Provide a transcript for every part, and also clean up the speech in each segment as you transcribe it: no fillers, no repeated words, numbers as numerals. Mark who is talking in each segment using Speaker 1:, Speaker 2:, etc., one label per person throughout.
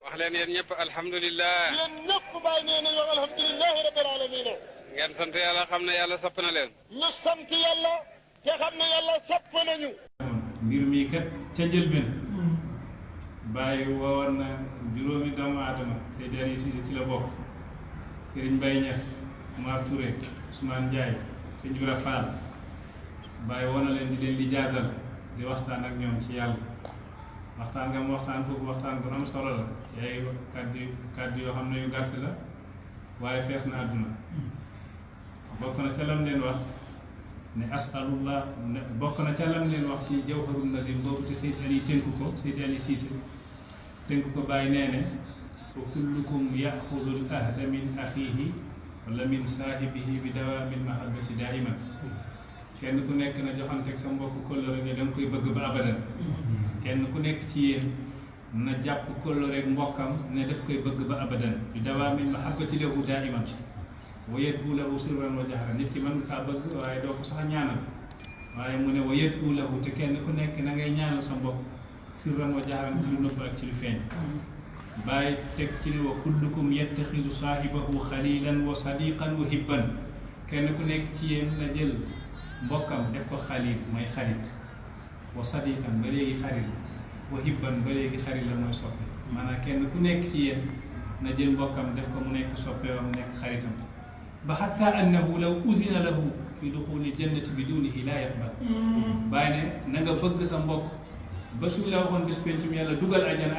Speaker 1: wax leen yéen ñëpp alhamdulilah.
Speaker 2: yéen ñëpp bàyyi nee nañu alhamdulilah rabbil alamin.
Speaker 1: ngeen sant yàlla xam ne yàlla sopp na leen.
Speaker 2: ñu sant yàlla te xam ne yàlla sopp nañu.
Speaker 3: mbir mi kat ca njëlbeen bàyyi woowoon na juróomi doomu aadama Seydi Ali Cissé ci la bokk Serigne Baye Niass Mar Touré Ousmane Ndiaye Sëñ Ibra Fall bàyyi woon na leen di leen di jaasal di waxtaan ak ñoom ci yàlla waxtaan nga mu waxtaan foofu waxtaan bu am solo la ci ay kàddu yoo xam ne yu gàtt la waaye fees na àdduna bokk na ca lam leen wax ne asalullah bokk na ca lam leen wax ci jawharun nazim boobu te Seydi Ali tënku ko Seydi Ali Cissé tënku ko bàyyi nee ne wa kullukum yaxudul ahda min axiihi wala min saahibihi bi dawaamil mahabbati daiman kenn ku nekk na joxanteeg sa mbokk kóllëre ne da nga koy bëgg ba abadan kenn ku nekk ci yéen na jàpp kóllëreeg mbokkam ne daf koy bëgg ba abadan bi dawaamil mahabbati lahu daiman wa yad'u lahu sirran wa jahran nit ki mën nga kaa bëgg waaye doo ko sax ñaanal waaye mu ne wa yad'u lahu te kenn ku nekk na ngay ñaanal sa mbokk sirran wa jahran ci lu nëbb ak ci lu feeñ bàyyi teg ci ne wa kullukum yattaxidu saahibahu xalilan wa sadiqan wa hibban kenn ku nekk ci yéen na jël mbokkam def ko xalil mooy xarit wa sadiqan ba léegi xarit wa hibban ba léegi xarit la mooy soppe maanaam kenn ku nekk ci yéen na jël mbokkam def ko mu nekk soppeewam nekk xaritam ba xatta annahu law uzina lahu fi duxuli jannati bidunihi laa yaqbal bàyyi ne na nga bëgg sa mbokk ba suñ la waxoon bis pencum yàlla dugal ajana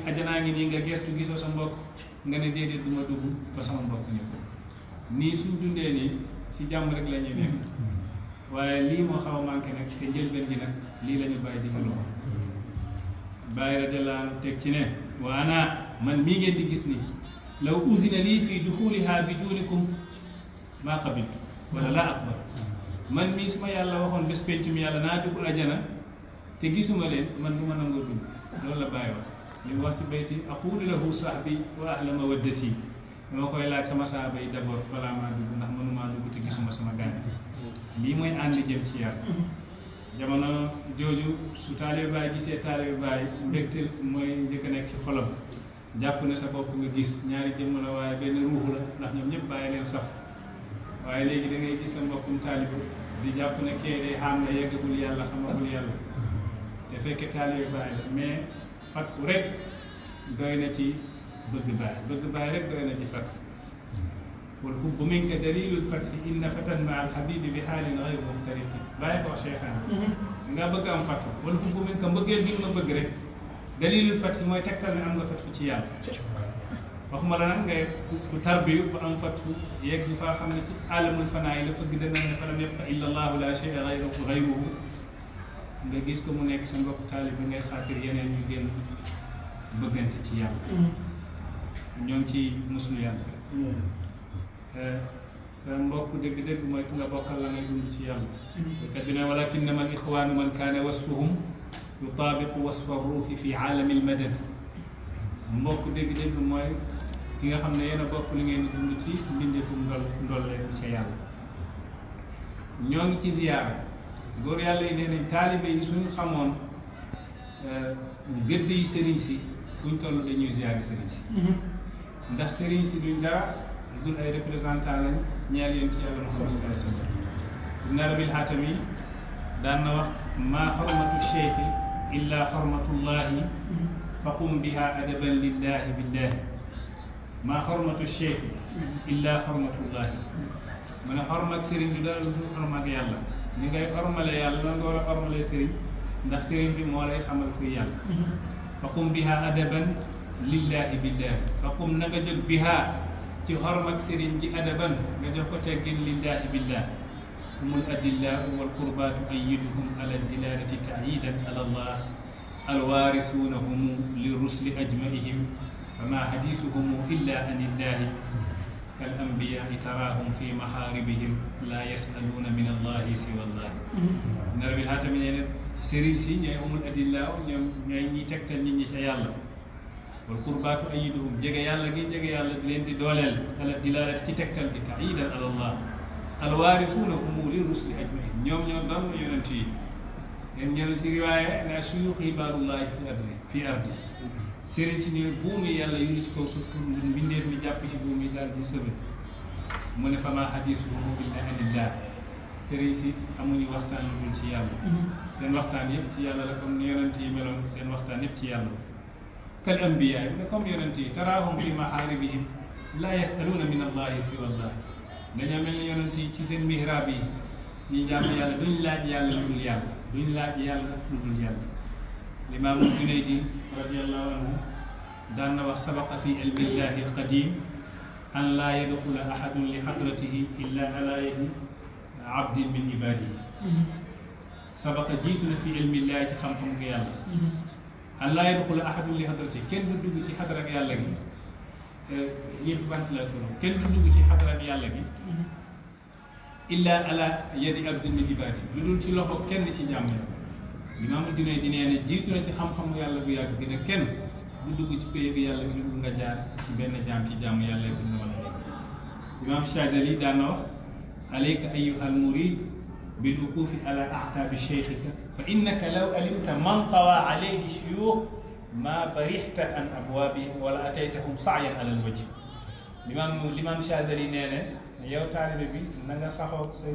Speaker 3: ajanaa ngi nii nga gestu gisoo sa mbokk nga ne déedéet du ma dugg ba sama mbokk ñëw nii suñ dundee nii si jàmm rek la ñuy nekk waaye lii moo xaw a manqué nag te njëlbeen gi nag lii la ñu bàyyi digaloo bàyyi radiyallaahu anhu teg ci ne wa ana man mii ngeen di gis nii law uzina lii fii duxuliha bidunikum maa qabiltu wala laa aqbal man mii su ma yàlla waxoon bés pencum yàlla naa dugg ajana te gisuma leen man du ma nangoo dugg loolu la bàyyi wax li mu wax ci bayti aqulu lahu sahbi wa ahla mawaddati dama koy laaj sama saaba yi d'abord balaa maa dugg ndax mënumaa dugg te gisuma sama gaañ lii mooy ànd jëm ci yàlla jamono jooju su taalibe baay gisee taalibe baay mbégte mooy njëkk a nekk ci xolam jàpp ne sa bopp nga gis ñaari jëmm la waaye benn ruuxu la ndax ñoom ñëpp bàyyi leen saf waaye léegi da ngay gis sa mbokkum taalibe di jàpp ne kee de xam na yeggagul yàlla xamagul yàlla te fekke taalibe baay la mais fatku rek doy na ci bëgg baay rek doy na ci fatku wal hubbu minka dalilul fathi inna fatan ma al habibi bi xaalin gayru muftariqi bàyyi ko cheikhaan nga bëgg am fatku wal hubbu minka mbëggeel bi nga bëgg rek dalilul fathi mooy tegtal ne am nga fatku ci yàlla waxuma la nag ngay ku tarbiyu bu am fatku yegg faa xam ne ci alamul fanaa yi la fëgg dana ne falam yabqa illa allahu la shay'a gayruhu nga gis ko mu nekk sa mbokk taalib bi ngay xaatir yeneen yu gën bëggante ci yàlla ñoo ngi ci muslu yàlla sa mbokk dëgg-dëgg mooy ku nga bokkal la ngay dund ci yàlla kat bi ne walakinnama al ixwaanu man kaana wasfuhum yutaabiqu wasfa ruuxi fi aalami al madad mbokk dëgg-dëgg mooy ki nga xam ne yéen a bokk li ngeen dund ci mbindeefu ndolleeku ca yàlla ñoo ngi ci ziyaara góor yàlla yi nee nañ taalibe yi suñu xamoon gëdd yi sëriñ si fuñ toll dañuy ziyaari sëriñ si ndax sëriñ si duñ dara dul ay représentant lañ ñeel yéen ci yàlla Muhammad sallallahu alayhi wa sallam Ibn Arabil Haatami daan na wax maa xormatu cheikhi illa xormatullahi faqum biha adaban lillahi billahi maa xormatu cheikhi illa xormatullahi mu ne xormat sëriñ bi dara lu dul xormat yàlla ni ngay ormale yàlla noonu nga war a ormale sëriñ ndax sëriñ bi moo lay xamal kuy yàlla faqum biha adaban lillahi billahi faqum na nga jóg biha ci xormak sëriñ ji adaban nga jox ko teggin lillahi billahi humul adillahu wal qurbaatu ayiduhum ala dilalati taayidan ala allah alwaarisuuna humu li rusli ajmaihim fama hadisuhumu illa an illahi kal anbiyaai taraahum fi maxaaribihim laa yasaluuna min allahi siwa allah Arabil Haatami nee na sëriñ si ñooy humul adillaaw ñoom ñooy ñiy tegtal nit ñi ca yàlla wal qurbaatu ayiduhum jege yàlla gi jege yàlla di leen di dooleel ala dilaalati ci tegtal bi taidan ala allah alwaarisuuna humu li rusli ajmain ñoom ñoo doon yonent yi ngeen ñëw si riwaaya ne suyuux ibaadullahi fi ardi sëriñ si ne buum yi yàlla yu ci kaw suuf pour mbindeef mi jàpp ci buum yi daal di sëbe mu ne fama hadisuhu illa anillah sëriñ si amuñu waxtaan lu dul ci yàlla seen waxtaan yëpp ci yàlla la comme ni yonent yi meloon seen waxtaan yëpp ci yàlla kal ambiya mu ne comme yonent yi taraahum fi maharibihim la yasaluuna min allahi siwa allah dañoo mel ni yonent yi ci seen mihrab yi ñi jàmm yàlla duñ laaj yàlla lu dul yàlla duñ laaj yàlla lu dul yàlla limaam Junaydi radiallahu anhu daan na wax sabaqa fi ilmillahi alqadim an laa yadxula ahadun li xadratihi illa ala yadi abdin min ibadihi sabaqa jiitu na fi ilmillahi ci xam-xam nga yàlla an laa yadxula ahadun li xadratihi kenn du dugg ci xadra ak yàlla gi ñëpp bant la turam kenn du dugg ci xadra ak yàlla gi illa ala yadi abdin min ibadihi lu dul ci loxo kenn ci jàmm yàlla Imaam Junaydi nee na jiitu na ci xam-xamu yàlla bu yàgg gi ne kenn du dugg ci pays bi yàlla gi lu nga jaar ci benn jaam ci jàmm yàlla gi nga mën a yegg Imaam Shazali daan na wax alayka ayyuha almurid bil wuqufi ala a'tabi sheykhika fa innaka law alimta man tawa alayhi shuyukh ma barixta an abwaabihim wala ataytahum sa'yan ala alwajh Imaam Shazali nee na yow taalibe bi na nga saxoo sa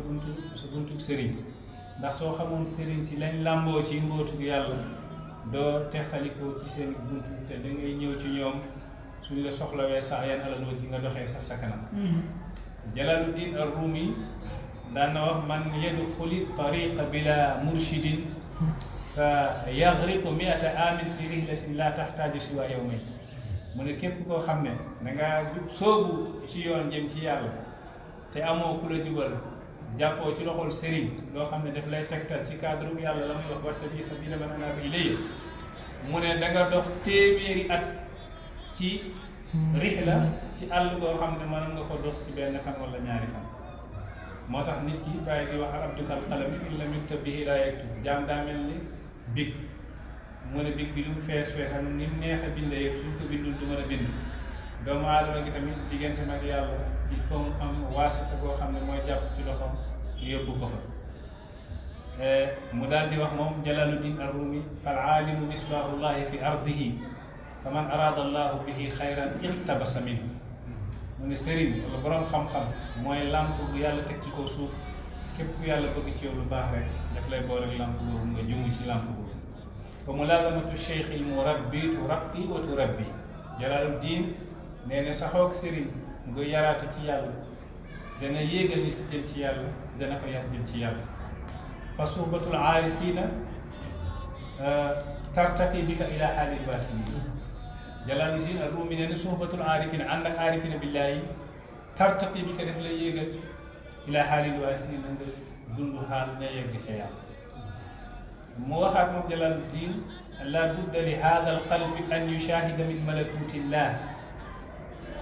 Speaker 3: buntu sëriñ ndax soo xamoon sëriñ si lañ làmboo ci mbootu yàlla doo texalikoo ci seen buntu te da ngay ñëw ci ñoom suñ la soxlawee sax yan alal wa ji nga doxee sax sa kanam Jalaaluddin ar-Rumi daan na wax man yadxuli tariqa bila murshidin sa yagriqu miata amin fi rihlatin la taxtaaju siwa yawmayn mu ne képp koo xam ne dangaa soobu ci yoon jëm ci yàlla te amoo ku la jubal jàppoo ci loxol sëriñ loo xam ne daf lay tegtal ci cadre bu yàlla la muy wax wattabi sabila man anaaba ilayya mu ne da nga dox téeméeri at ci rihla ci àll boo xam ne mën nga ko dox ci benn fan wala ñaari fan moo tax nit ki bàyyi di wax abdukal qalami in lam yuktab bihi laa yaktub jaam daa mel ni big mu ne big bi lu mu fees ak ni mu neex a binde yëpp suñ ko bindul du mën a bind doomu aadama gi tamit diggante nag yàlla il faut mu am waasita boo xam ne mooy jàpp ci loxoom yóbbu ko fa mu daal di wax moom Jalaaluddin ar-Rumi fal aalimu misbaahullahi fi ardihi fa man araada allahu bihi xayran iqtabasa minhu mu ne sëriñ wala borom xam-xam mooy làmp bu yàlla teg ci kaw suuf képp ku yàlla bëgg ci yow lu baax rek daf lay boole làmp boobu nga jungi ci làmp boobu fa mulaazamatu cheikh il murabbi turabbi wa turabbi Jalaaluddin nee na saxoog sëriñ nga yaraate ci yàlla dana yéegal nit jëm ci yàlla dana ko yar jëm ci yàlla fa suhbatul aarifina tartaqi bika ila xaalil waasiliin Jalaaluddin ar-Rumi nee na suhbatul aarifina ànd ak aarifina billaahi tartaqi bika daf lay yéegal ila xaalil waasiliin nga dund xaal na yegg ca yàlla mu waxaat moom Jalaaluddin la budda li haada alqalbi an yushahida min malakutillah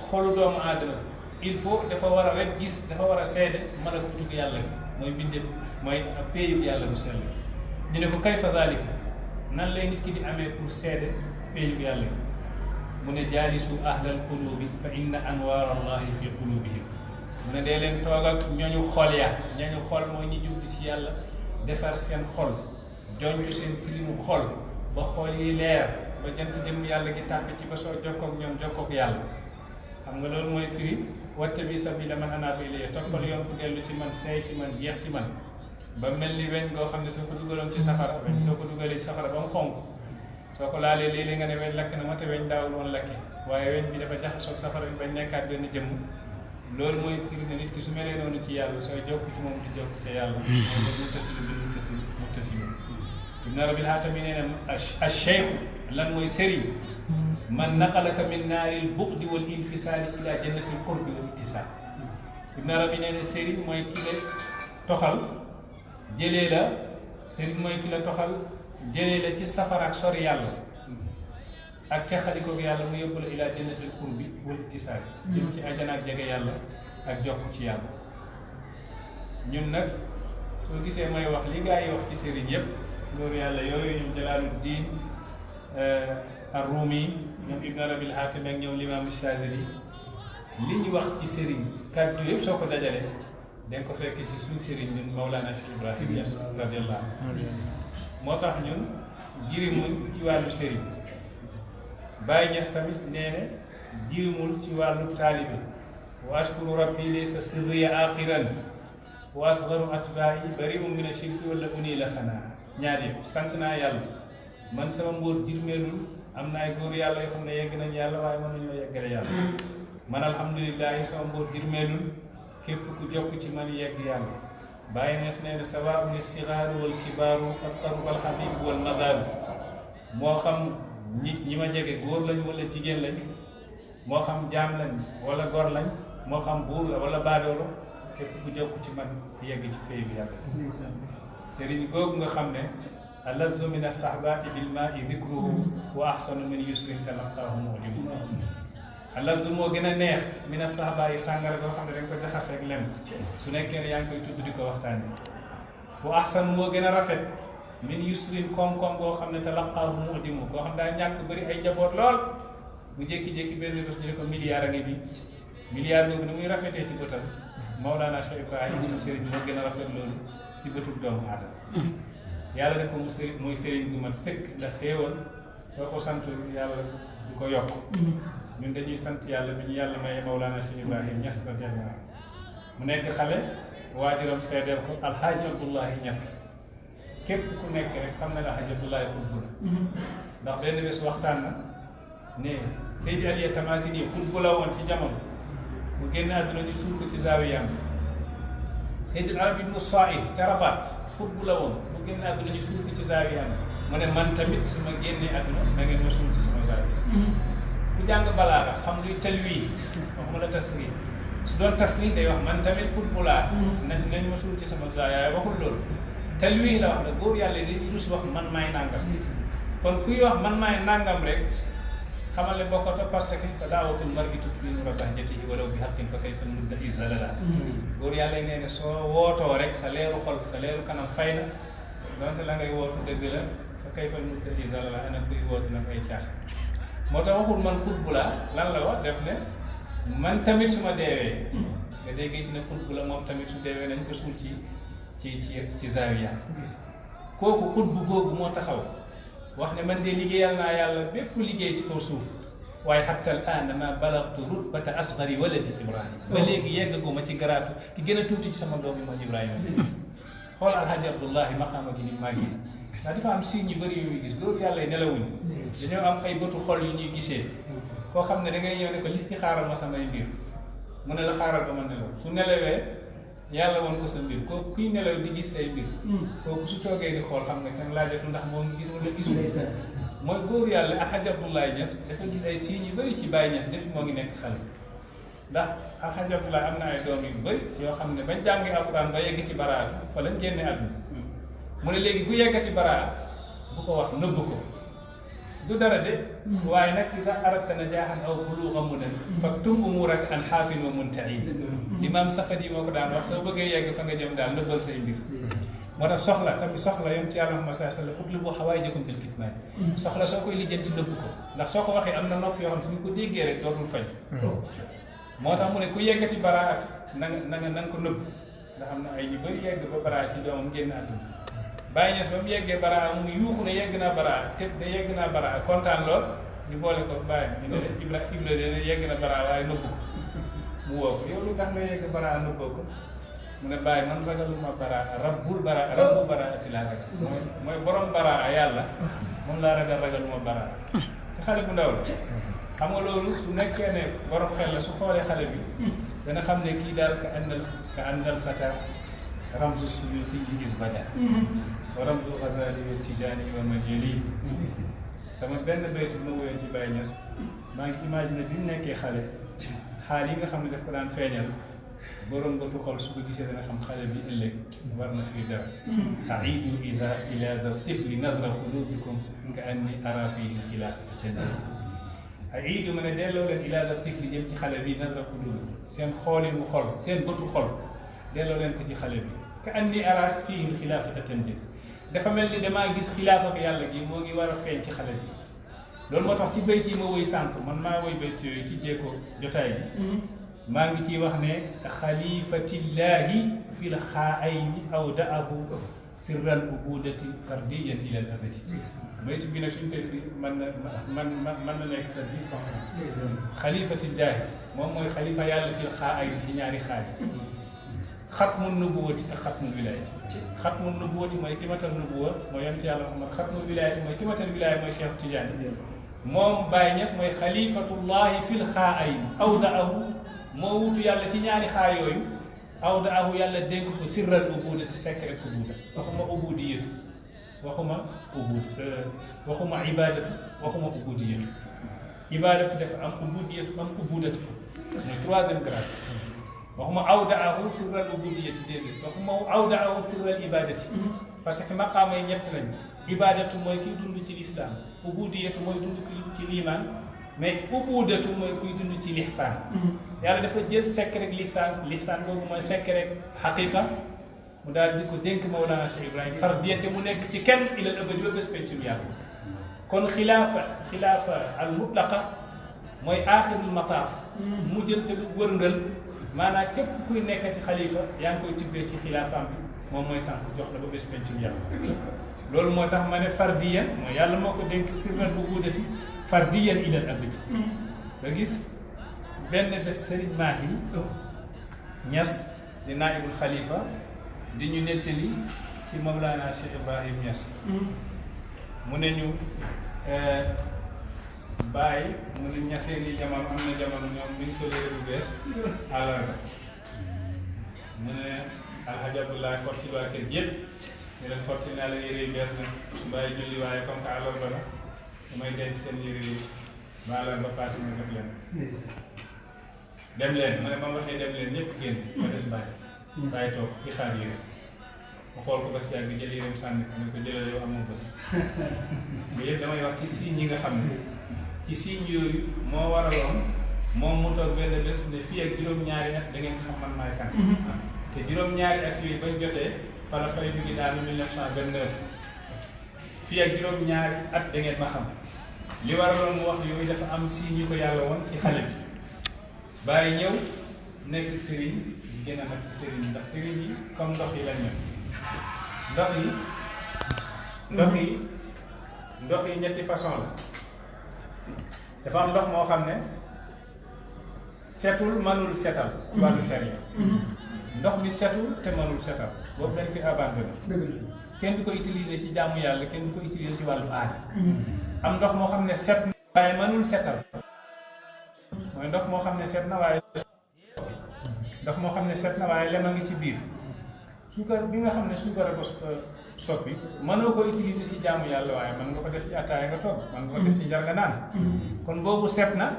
Speaker 3: xolu doomu aadama il faut dafa war a rek gis dafa war a seede malakutug yàlla gi mooy bindéef mooy péeyub yàlla bu sell ñu ne ko kayfa zalika nan lay nit ki di amee pour seede péeyub yàlla gi mu ne jaalisu ahlal qulubi fa inna anwaar allahi fi qulubihim mu ne dee leen toog ak ñooñu xol ya ñooñu xol mooy ñi jublu ci yàlla defar seen xol jonju seen tilimu xol ba xol yi leer ba jant jëm yàlla gi tàbbi ci ba soo jokkoog ñoom jokkoog yàlla xam nga loolu mooy firi wattabi sabila man anaaba ilayya toppal yoon ku dellu ci man seey ci man jeex ci man ba mel ni weñ goo xam ne soo ko dugaloon ci safara weñ soo ko dugalee ci safara ba mu xonk soo ko laalee léeg-léeg nga ne weñ lakk na ma te weñ daawul woon lakke waaye weñ bi dafa jaxasoog safara bi bañ nekkaat benn jëmm loolu mooy firi ne nit ki su melee noonu ci yàlla sooy jokk ci moom di jokk ca yàlla mooy muttasilu bil muttasilu ibn arabil haatami nee na acheikhu lan mooy sëriñ man naqalaka min naaril bu'di wal infisaali ila jannatil qurbi wal ittisaal ibn arabi nee na sëriñ mooy ki la toxal jëlee la sëriñ mooy ki la toxal jëlee la ci safara ak sori yàlla ak texalikoog yàlla mu yóbbu la ila jannatil qurbi wal ittisaal jëm ci ajana ak jege yàlla ak jokk ci yàlla ñun nag soo gisee may wax li gaa yi wax ci sëriñ yépp loolu yàlla yooyu ñoom Jalaaluddin ar-Rumi ñoom Ibn Arabil Haatami ak ñoom Limaam Shazali li ñu wax ci sëriñ kàddu yëpp soo ko dajalee danga ko fekk ci suñu sëriñ ñun Mawlana Cheikh Ibrahim Niass radiyallahu anhu moo tax ñun jirimuñ ci wàllu sëriñ Baye Niass tamit nee na jirimul ci wàllu taalibe wa ashkuru rabbi laysa sirriya aqiran wa asgharu atbaa'i bari'un min ashirki wala uni la xanaa ñaar yëpp sant naa yàlla man sama mbóot jirmeelul am na ay góor yàlla yoo xam ne yegg nañ yàlla waaye mën nañoo yeggale yàlla man alhamdulilahi sama mbóot jirmeelul képp ku jokk ci man yegg yàlla Baye Niass nee na sawaa'un as-sigaaru wal kibaaru qad qaruba al-habiibu wal madaaru moo xam ñi ma jege góor lañ wala jigéen lañ moo xam jaam lañ wala gor lañ moo xam buur la wala baadoolo képp ku jokk ci man yegg ci pays bi yàlla sëriñ googu nga xam ne alazzu min as-sahbaati bil maa'i dhikruhu wa ahsanu min yusrin talaqaahu mu'limu alazzu moo gën a neex min as-sahbaa yi sàngara boo xam ne dañ ko jaxase ak lem su nekkee ne yaa ngi koy tudd di ko waxtaane wa ahsanu moo gën a rafet min yusrin koom-koom boo xam ne talaqaahu mu'limu koo xam daa ñàkk bëri ay jaboot lool bu jékki-jékki benn bés ñu ne ko milliard a ngi bi milliard boobu ni muy rafetee ci bëtam Mawlana Cheikh Ibrahim suñu sëriñ bi moo gën a rafet loolu ci bëtu doomu aadama yàlla def ko mu sëriñ muy sëriñ bu mat sëkk ndax xéewal soo ko sant yàlla du ko yokk ñun dañuy sant yàlla bi ñu yàlla maye Mawlana Cheikh Ibrahim Niass radiyallahu anhu mu nekk xale waajuram seedeel ko alxaaji Abdullahi Niass képp ku nekk rek xam na ne alxaaji Abdullahi xutbu la ndax benn bés waxtaan na ne Seydi Aliya Tamasini xutbu la woon ci jamono mu génn àdduna ñu suul ko ci zaawiyam Seydi Arabi ibnu Saïd ca Rabat xutbu la woon mu génn àdduna ñu suul ko ci zaawiyam mu ne man tamit su ma génnee àdduna na ngeen ma suul ci sama zaawiya ku jàng balaaga xam luy talwi waxuma la tasri su doon tasri day wax man tamit xutbu laa nañ ma suul ci sama zaawiya waxul loolu talwi la wax ne góor yàlla dañuy rus wax man maay nangam kon kuy wax man maay nangam rek xamal ne bokkoto parce que fa daawatul mar'i tutfi nuura bahjatihi walaw bi haqqin fa kayfa nudda'i zalala góor yàlla nee ne soo wootoo rek sa leeru xol sa leeru kanam fay na donte la ngay wootu dëgg la fa kayfa nudda'i zalala ana kuy wootu nag ay caaxaan moo tax waxul man xutbu la lan la wax def ne man tamit su ma deewee nga déggee ci ne xutbu la moom tamit su deewee nañ ko suul ci zaawiya kooku xutbu googu moo taxaw wax ne man de liggéeyal naa yàlla bépp liggéey ci kaw suuf waaye hatta al aana ma balagtu rutbata asgari waladi Ibrahima ba léegi yeggaguma ci garaatu ki gën a tuuti ci sama doom yi mooy Ibrahima xool alhaji Abdullahi maqaama gi ni màggee ndax dafa am signes yu bëri yu muy gis góor yàlla nelawuñ dañoo am ay bëtu xol yu ñuy gisee koo xam ne da ngay ñëw ne ko listi xaaral ma samay mbir mu ne la xaaral ba ma nelaw su nelawee yàlla woon ko sa mbir kooku kuy nelaw di gis say mbir kooku su toogee di xool xam nga kenn laajatu ndax moo ngi gis wala gisul mooy góor yàlla alxaji Abdoulaye Niass dafa gis ay signes yu bëri ci Baye Niass depuis moo ngi nekk xale ndax alxaji Abdoulaye am na ay doom yu bëri yoo xam ne bañ jàngi alquran ba yegg ci baraa fa lañ génne àdduna mu ne léegi bu yeggati baraa bu ko wax nëbb ko du dara de waaye nag isa aradta najaahan aw buluuga munan faktub umuuraka an xaafin wa muntahin Imaam Safadi moo ko daan wax soo bëggee yegg fa nga jëm daal nëbbal say mbir moo tax soxla tamit soxla yonent Yàlla Muhammad sallallahu alayhi wa sallam utlubu hawaa'ijakum bil kitmaan soxla soo koy lijjanti nëbb ko ndax soo ko waxee am na nopp yoo xam suñu ko déggee rek dootul faj moo tax mu ne ku yeggati baraa na nga ko nëbb ndax am na ay ñu bëri yegg ba baraa ci doomam génn àdduna Baye Niass ba mu yeggee baraa mu yuuxu ne yegg naa baraa tëb ne yegg naa baraa kontaan lool ñu boole ko Baye ñu ne Ibra de yegg na baraa waaye nëbb ko mu woo ko yow lu tax nga yegg baraa nëbboo ko mu ne Baye man ragaluma baraa rabbu baraa ati laa ragal mooy borom baraa yàlla moom laa ragaluma baraa te xale bu ndaw la xam nga loolu su nekkee ne borom xel la su xoolee xale bi dana xam ne kii daal ka annal fata ramzu suyuti is bada wa ramzu Ghazali wa Tijani wa Majeli sama benn baytu ma woyoon ci Baye Niass maa ngi imaginer bi mu nekkee xale xaal yi nga xam ne daf ko daan feeñal borom bëtu xol su ko gisee dana xam xale bi ëllëg war na fii dara aidu ila za tifli nadra qulubikum ka anni ara fihi xilaafatan aidu ma ne delloo leen ila za tifli jëm ci xale bi nadra qulubikum seen xoolinu xol seen bëtu xol delloo leen ko ci xale bi ka anni ara fihi xilaafatan dafa mel ni damaa gis xilaafa bi yàlla gi moo ngi war a feeñ ci xale bi loolu moo tax ci bayt yi ma woy sànq man maa woy bayt yooyu tijjee ko jotaay bi maa ngi ciy wax ne xalifatillahi fil xaayni awdaahu sirral ubudati fardiyan ila al abadi baytu bi nag suñ koy firi mën na nekk sa 10 conférence xalifatillahi moom mooy xalifa yàlla fii xaa ay ci ñaari xaaj xatmu nubuwati ak xatmu wilayati xatmu nubuwati mooy ki matal nubuwa mooy yonent yàlla Muhammad xatmu wilayati mooy ki matal wilaya mooy Cheikh Tidiane moom Baye Niass mooy xalifatullahi fil xaa ay awdaahu moo wutu yàlla ci ñaari xaa yooyu awdaahu yàlla dénk ko sirral ubudati secret ubuda waxuma ubudiyatu waxuma ibadatu waxuma ubudiyatu ibadatu dafa am ubudiyatu am ubudatu mooy troisième grade waxuma awdaahu sirral ubudiyati déedéet waxuma awdaahu sirral ibadati parce que maqaama yi ñett lañu ibadatu mooy kiy dund ci lislaam ubudiyatu mooy dund ci liimaan mais ubudatu mooy kuy dund ci lixsaan yàlla dafa jël secret lixsaan boobu mooy secret xaqiqa mu daal di ko dénk Mawlana Cheikh Ibrahim fardiyate mu nekk ci kenn ilal abadi ba bés pencum yàlla kon xilaafa al mutlaqa mooy aaxirul mataaf mujjante lu wërngal maanaam képp kuy nekkati xalifa yaa ngi koy tibbee ci xilaafaam bi moom mooy tànk jox la ba bés pencum yàlla loolu moo tax ma ne fardiyan mooy yàlla moo ko dénk sirral bu guudati fardiyan ilal abadi nga gis benn bés Serigne Mahi Niass di naibul xalifa di ñu nettali ci Mawlana Cheikh Ibrahim Niass mu ne ñu bàyyi mu ne ñasee ni jamono am na jamono ñoom mi ngi solee bu bees àllarba mu ne alhaji Abdoulaye xotti waa kër yëpp ñu leen xotti naa la yére yu bees nag su bàyyi julli waaye comme que àllarba la su may denc seen yére yi ba àllarba passé ma def leen dem leen ma ne ma waxee dem leen ñëpp génn ma des bàyyi toog di xaar yére ma xool ko bés yàgg jël yéreem sànni ko ne ko jëlal yow amoo bés mais yëpp damay wax ci signes yi nga xam ne ci signes yooyu moo waraloon moom mu toog benn bés ne fii ak juróom-ñaari at da ngeen xam man maay kan te juróom-ñaari at yooyu bañ jotee fala fay ñu ngi daanu 1929 fii ak juróom-ñaari at da ngeen ma xam li waraloon mu wax yooyu dafa am signes yu ko yàlla woon ci xale bi bàyyi ñëw nekk sëriñ di gën a mat ci sëriñ ndax sëriñ yi comme ndox yi lañ mel ndox yi ñetti façon la dafa am ndox moo xam ne setul mënul setal ci wàllu sharia ndox mi setul te mënul setal boobu dañ koy abandonné kenn du ko utiliser ci jaamu yàlla kenn du ko utiliser ci wàllu aada am ndox moo xam ne set na waaye mënul setal mooy ndox moo xam ne set na waaye ndox moo xam ne set na waaye lem a ngi ci biir suukar bi nga xam ne suukar a ko soppi mënoo ko utiliser ci jaamu yàlla waaye mën nga ko def ci attaaya nga togg mën nga ko def ci njar nga naan kon boobu set na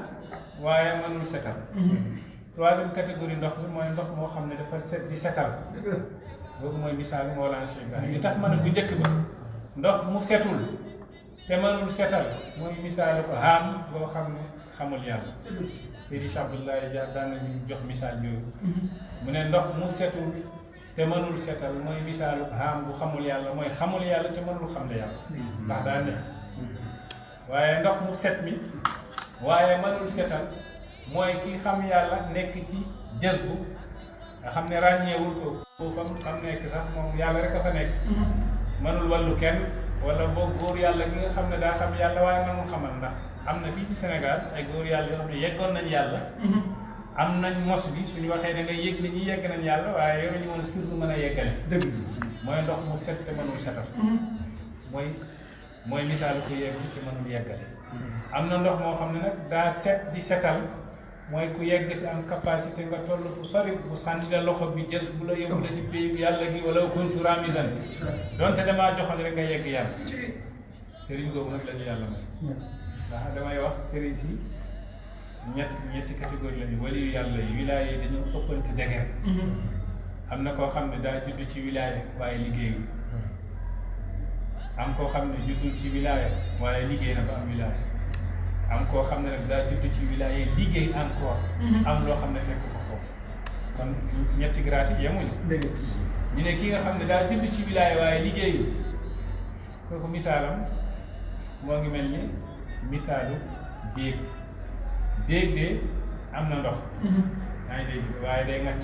Speaker 3: waaye mënul setal troisième catégorie ndox bi mooy ndox moo xam ne dafa set di setal boobu mooy misaalu Mawlana Cheikh Ibrahim li tax ma ne bu njëkk ba ndox mu setul te mënul setal mooy misaalu ko haam boo xam ne xamul yàlla Seydi Abdoulaye Dia daan nañu jox misaal yooyu mu ne ndox mu setul te mënul setal mooy misaalu haam bu xamul yàlla mooy xamul yàlla te mënul xam ne yàlla ndax daa neex waaye ndox mu set mi waaye mënul setal mooy ki xam yàlla nekk ci jazbu nga xam ne ràññeewul ko foofam xam nekk sax moom yàlla rek a fa nekk mënul wàllu kenn wala boog góor yàlla gi nga xam ne daa xam yàlla waaye mënul xamal ndax am na fii ci Sénégal ay góor yàlla yoo xam ne yeggoon nañ yàlla am nañ mos bi suñu waxee da ngay yëg ni ñi yegg nañ yàlla waaye yoruñu woon sur bu mën a yeggale dëgg mooy ndox mu set te mënul setal mooy misaalu ko yegg te mënul yeggale am na ndox moo xam ne nag daa set di setal mooy ku yegg te am capacité nga toll fu sori bu sànni la loxo bi jës bu la yóbbu la ci pays bi yàlla gi wala kontu ramisan donte damaa joxoon rek nga yegg yàlla sëriñ googu nag la ñu yàlla may ndax damay wax sëriñ si ñetti catégorie lañu wali yu yàlla yi wilaaya yi dañoo ëppante deger am na koo xam ne daa judd ci wilaaya waaye liggéeyul am koo xam ne juddul ci wilaaya waaye liggéey na ba am wilaaya am koo xam ne nag daa judd ci wilaaya liggéey encore am loo xam ne fekk ko foofu kon ñetti grade yi yemuñu ñu ne ki nga xam ne daa judd ci wilaaya waaye liggéeyul kooku misaalam moo ngi mel ni misaalu déeg de am na ndox yaa ngi dégg waaye day ngàcc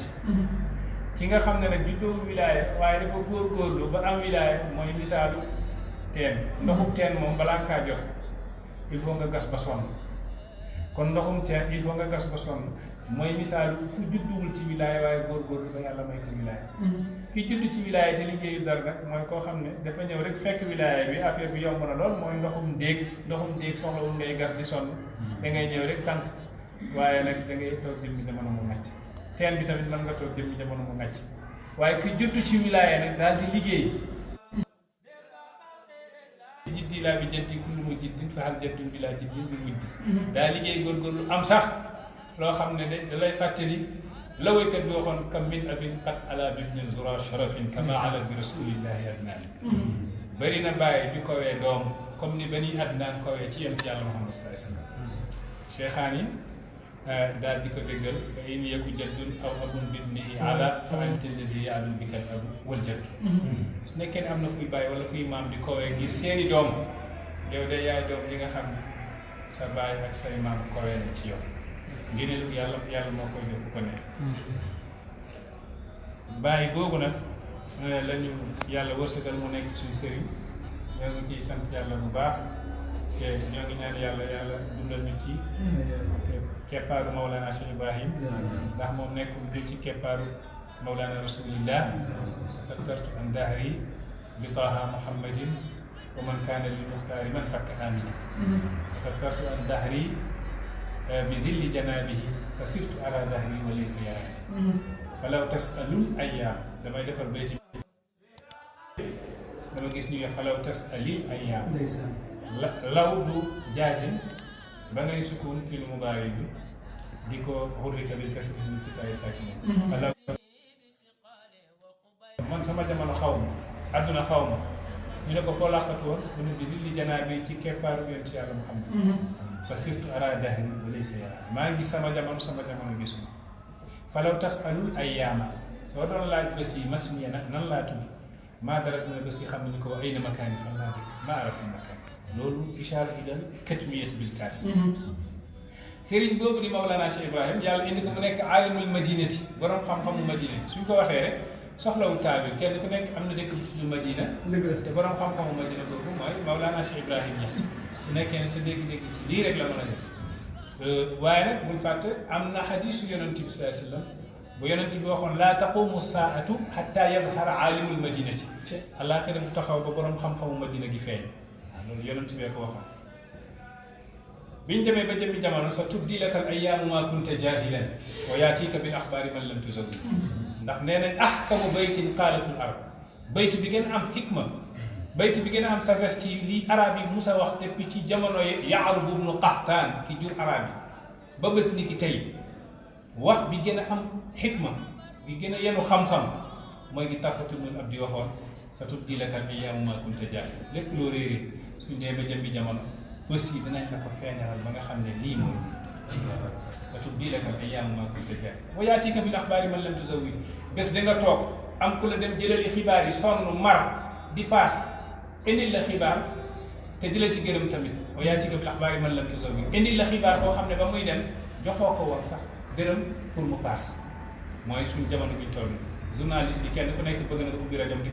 Speaker 3: ki nga xam ne nag juddoo wilaaya waaye dafa góorgóorlu ba am wilaaya mooy misaalu teen ndoxum teen moom balaa nga kaa jot il faut nga gas ba sonn kon ndoxum teen il faut nga gas ba sonn mooy misaalu ku judduwul ci wilaaya waaye góorgóorlu ba yàlla may ko wilaaya ki judd ci wilaaya te liggéeyu dara nag mooy koo xam ne dafa ñëw rek fekk wilaaya bi affaire bi yomb na lool mooy ndoxum déeg soxlawul ngay gas di sonn da ngay ñëw rek tànk waaye nag da ngay toog jëmmi jamono mu ngàcc teen bi tamit mën nga toog jëmmi jamono mu ngàcc waaye ki judd ci wilaaya nag daal di liggéey jiddi laa bi jaddi kullu mu jiddin fa hal jaddun bi laa jiddin bi mujdi daa liggéey góorgóorlu am sax loo xam ne da lay fàttali la waykat bi waxoon kam min abin qad ala bibnin zura sharafin kama ala bi rasulillahi adnaan bëri na bàyyi bi kowee doom comme ni bani adnaan kowee ci yonent yàlla Muhammad sallallahu alayhi wa sallam cheikhaan yi daal di ko déggal fa in yaku jaddun aw abun bibnihi ala fa anta allazi ya'lu bika al abu wal jadd su nekkee ne am na fuy bàyyi wala fuy maam di kowee ngir seeni doom yow de yaay doom li nga xam ne sa bàyyi ak say maam kowee na ci yow ngir yàlla moo koy jox ko ne bàyyi googu nag lañu yàlla wërsëgal mu nekk suñu sëriñ ñoo ngi ciy sant yàlla bu baax te ñoo ngi ñaan yàlla dundal ñu ci keppaaru Mawlana Cheikh Ibrahim ndax moom nekkul du ci keppaaru Mawlana Rasulillah sattartu an dahri bi Taha Muhammadin wa man kaana lil muxtaari man fakka amina sattartu an dahri bi zilli janaabihi fa sirtu ala dahri wa laysa yaram falaw tasalul ayyaam damay defar béyti dama gis ñu falaw tasalil ayyaam law du jaasin ba ngay sukun fil mubaari bi di ko xurrika bil kasri min titaay sakin falaw man sama jamono xaw ma àdduna xaw ma ñu ne ko foo làqatu woon mu ne bi zilli janaabi ci keppaaru yonent Yàlla Muhammad fa sirtu ara dahri wa laysa yara maa ngi sama jamono gisuma falaw tasalul ayyaama soo doon laaj bés yi masmiya nag nan laa tudd maa dara mu ne bés yi xam nañu ko ay na makaani fan laa dëkk maa arafa makaani loolu ishaara ilal katmiyati bil kaafi sëriñ boobu di Mawlana Cheikh Ibrahim yàlla indi ko mu nekk aalimul madinati borom xam-xamu madina suñ ko waxee rek soxlawul taabir kenn ku nekk am na dëkk bu tudd Madina te borom xam-xamu Madina boobu mooy Mawlana Cheikh Ibrahim Niass su nekkee ne sa dégg-dégg ci lii rek la mën a def waaye nag bul fàtte am na xadiisu yonent bi sallallahu alayhi wa sallam bu yonent bi waxoon laa taqumu saatu xatta yazhara aalimul madinati àllaaxira bu taxaw ba borom xam-xamu Madina gi feeñ waaw loolu yonent bee ko waxoon biñ demee ba jëmmi jamono sa tubdi laka al ayyaamu maa kunta jaahilan wa yaatika bil axbaari man lam tuzawwid ndax nee nañ ahkamu baytin qaalatul arab bayt bi gën a am xikma bayt bi gën a am sagesse ci lii arab yi musa wax depuis ci jamono Ya'rub ibnu Qahtaan ki jur arab yi ba bés ni ki tey wax bi gën a am xikma bi gën a yenu xam-xam mooy gi Tarfatul min Abdi waxoon sa tubdi laka al ayyaamu maa kunta jaahilan lépp loo réeree suñ dee ba jëmmi jamono bés yi dinañ la ko feeñalal ba nga xam ne lii mooy sa tubdi laka al ayyaamu maa kunta jaahilan wa yaatika bil axbaari man lam tuzawwid bés da nga toog am ku la dem jëlali xibaar yi sonn mar di paas indil la xibaar te di la ci gërëm tamit wa yaatika bil axbaari man lam tuzawwid indil la xibaar boo xam ne ba muy dem joxoo ko woon sax gërëm pour mu paas mooy suñ jamono bi toll journaliste yi kenn ku nekk bëgg na nga ubbi rajo di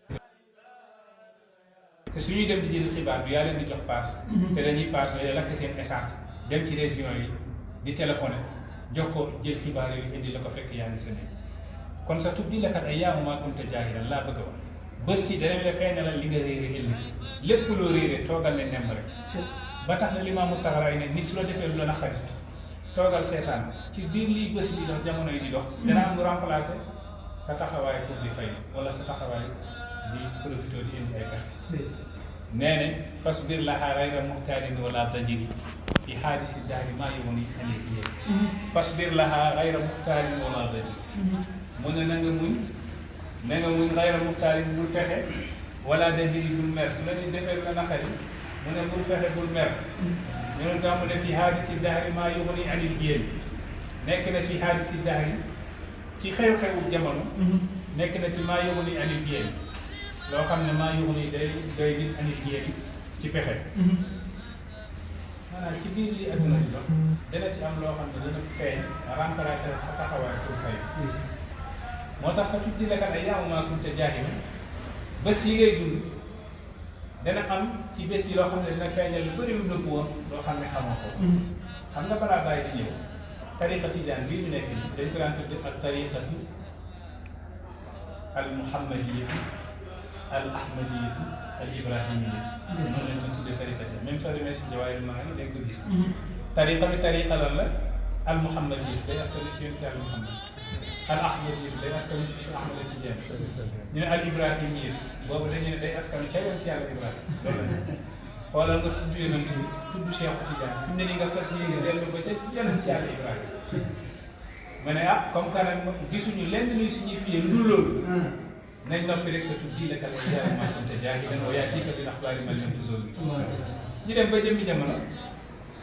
Speaker 3: te suñuy dem di jël xibaar bi yaa leen di jox paas te dañuy paas lakk seen essence dem ci région yi di téléphoné jox ko jël xibaar yooyu indi la ko fekk yaa ngi sa néeg kon sa tubdi laka al ayyaamu maa kunta jaahilan laa bëgg a wax bés yi danañ la feeñalal li nga réere ëllëg lépp loo réere toogal ne nemm rek ba tax na Limaamu Taxaraay ne nit su la defee lu la naqari sax toogal seetaan ci biir lii bés yi dox jamono yi di dox dana am lu remplacé sa taxawaay pour di fay wala sa taxawaay di profité di indi ay pexe nee ne fasbir lahaa ghayra muhtaalin wala dajiri fi haadisi dahri maa yughni anil iyyi fasbir lahaa ghayra muhtaalin wala dajiri mu ne na nga muñ ghayra muhtaalin bul fexe wala dajiri bul mer su la ni defee la naqari mu ne bul fexe bul mer ñu ne tam mu ne fi haadisi dahri maa yughni anil iyyi nekk na ci haadisi dahri ci xew-xewu jamono nekk na ci maa yughni anil iyyi loo xam ne maa yughni day doy nit anil iyyi ci pexe maanaam ci biir li adduna bi dox dana ci am loo xam ne dana feeñ remplacer sa taxawaay pour fay moo tax sa tuddi la kat ay yaamu maa kunta jaahila bés yi ngay dund dana am ci bés yi loo xam ne dina feeñal lu bëri lu nëbb woon loo xam ne xamoo ko. xam nga balaa bàyyi di ñëw tariqa tijaan bii ñu nekk nii dañ ko daan tudd ak tariqatu al muhammadiyatu al ahmadiyatu al ibrahimiyatu. noonu lañ ko tuddee tariqa tijaan même soo demee si jawaahirul maani dañ ko gis. tariqa bi tariqa lan la al muhammadiyatu day askanu ci yonent Yàlla Muhammad. al ahmadiyatu day askanu ci Cheikh Ahmad Tijaan. ñu ne al ibrahimiyatu boobu dañu ne day askanu ca yonent Yàlla Ibrahima loolu la. xoolal nga tudd yonent bi tudd Cheikh Tidiane fi mu ne nii nga fas yéene dellu ko ca yonent Yàlla Ibrahima ma ne ah comme que nag gisuñu lenn luy suñuy fiyee lu dul loolu nañ noppi rek sa tudd la kala jaay maa kunta jaahilan wa yaatika bil axbaari man lam tuzur ñu dem ba jëmmi jamono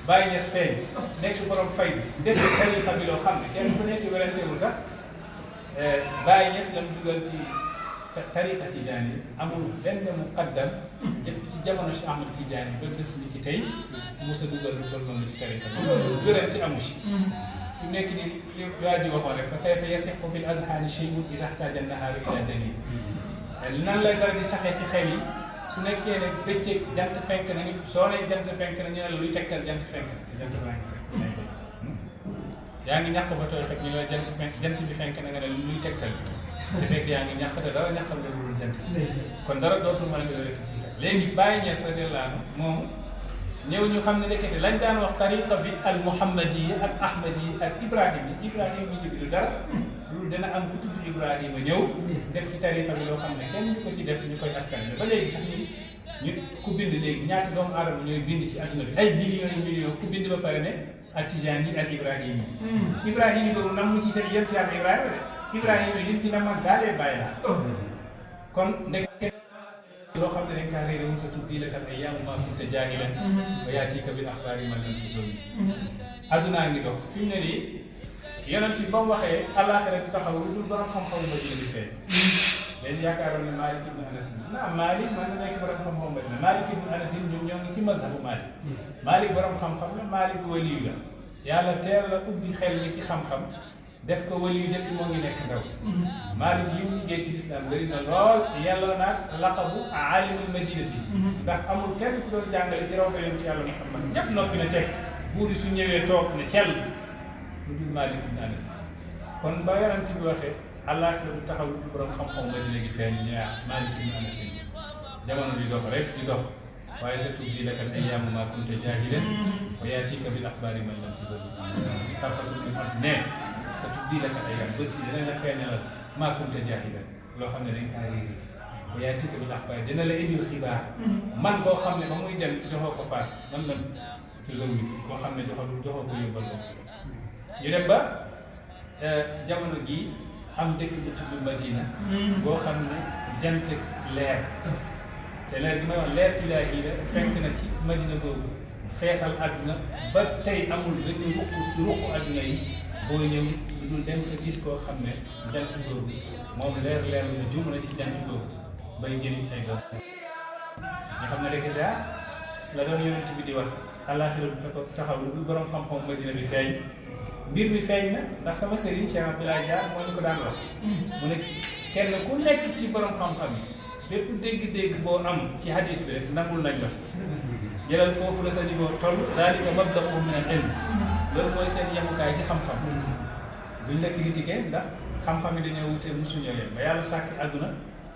Speaker 3: Baye Niass feeñ nekk borom fay def tariqa bi loo xam ne kenn ku nekk werantewul sax Baye Niass lam dugal ci tariqa Tijaan yi amul benn muqaddam depuis ci jamono si Ahmad Tijaan yi ba bés ni ki tey mos a dugal lu toll noonu ci tariqa bi loolu wérante amu si fi mu nekk nii li waa ji waxoon rek fa kayfa yasiqu bil azhaani shay'un iza ihtaja an-nahaaru ila dalil nan lay dara di saxee si xel yi su nekkee ne bëccëg jant fenk na ni soo nee jant fenk na ñu ne la luy tegtal jant fenk na te jant baa ngi fenk yaa ngi ñàkk ba tooy fekk ñu ne jant bi fenk na nga ne luy tegtal te fekk yaa ngi ñàkk te dara ñàkkal nga dul jant kon dara dootul mën a wérati ci léegi Baye Niass radiyallaahu anhu moom ñëw ñu xam ne nekkati lañ daan wax tariqa bi al muhammadiya ak ahmadiya ak ibrahima yi du dara loolu dana am ku tudd Ibrahima ñëw def ci tariqa bi loo xam ne kenn du ko ci def ñu koy askan ba léegi sax ñu ku bind léegi ñaata doomu aadama ñooy bind ci adduna bi ay millions ku bind ba pare ne ak Tijaan yi ak Ibrahima yi Ibrahima yi boobu nam mu ci seen yent yàlla Ibrahima de Ibrahima yi lim ci ne man daalee bàyyi laa kon ndek loo xam ne dañ kaa réeré wul sa tuddi la kat ay yaamu maa kunta jaahilan wa yaatika bil axbaari man lam tuzur addunaa ngi dox fi mu ne nii yonent bi ba mu waxee àllaaxira bi taxaw lu dul borom xam-xamu Madina bi feeñ léegi yaakaaroon ne Maalik ibnu Anas naam Maalik man na nekk borom xam-xamu Madina Maalik ibnu Anas ñun ñoo ngi ci mazhabu Maalik Maalik borom xam-xam la Maalik waliyu la yàlla teel la ubbi xel mi ci xam-xam def ko waliyu depuis moo ngi nekk ndaw Maalik yi mu liggéey ci lislaam bëri na lool yàlla naag laqabu aalimul madinati ndax amul kenn ku doon jàngale ci raw ba yonent Yàlla Muhammad ñëpp noppi na teg buur yi su ñëwee toog ne cell lu dul Maalik ibn Anas kon ba yonent bi waxee àllaaxira bu taxaw lu borom xam-xam Madina gi feeñ ñu Maalik ibn Anas jamono di dox rek di dox waaye sa tuddi la kat ay yaamu maa kunta jaahilan wa yaatika bil axbaari man lam tuzur tarfatul min ard ne sa tuddi la kat ay yaam bés yi dina la feeñalal maa kunta jaahilan loo xam ne dañ kaa réeré wa yaatika bil axbaari dina la indil xibaar man koo xam ne ba muy dem joxoo ko paas man la tuzur koo xam ne joxoo ko yóbbal ko ñu dem ba jamono jii am dëkk bu tudd Madina boo xam ne jant leer te leer gi may wax leer ilaahi la fenk na ci Madina boobu feesal àdduna ba tey amul benn ruqu àdduna yi boo ñëw lu dul dem ko gis koo xam ne jant boobu moom leer la jum na si jant boobu bay njëriñ ay doom nga xam ne rek daa la doon yonent bi di wax àllaaxira bu fekk taxaw lu dul borom xam-xam Madina bi feeñ mbir mi feeñ na ndax sama sëriñ Cheikh Abdoulaye Dia moo ñu ko daan wax mu ne kenn ku nekk ci borom xam-xam yi bépp dégg-dégg boo am ci hadis bi rek nangul nañ la jëlal foofu la sa niveau toll daalika mablaghum min al-ilm loolu mooy seen yemukaay ci xam-xam buñ la critiqué ndax xam-xam yi dañoo wutee mosuñoo yem ba yàlla sàkk àdduna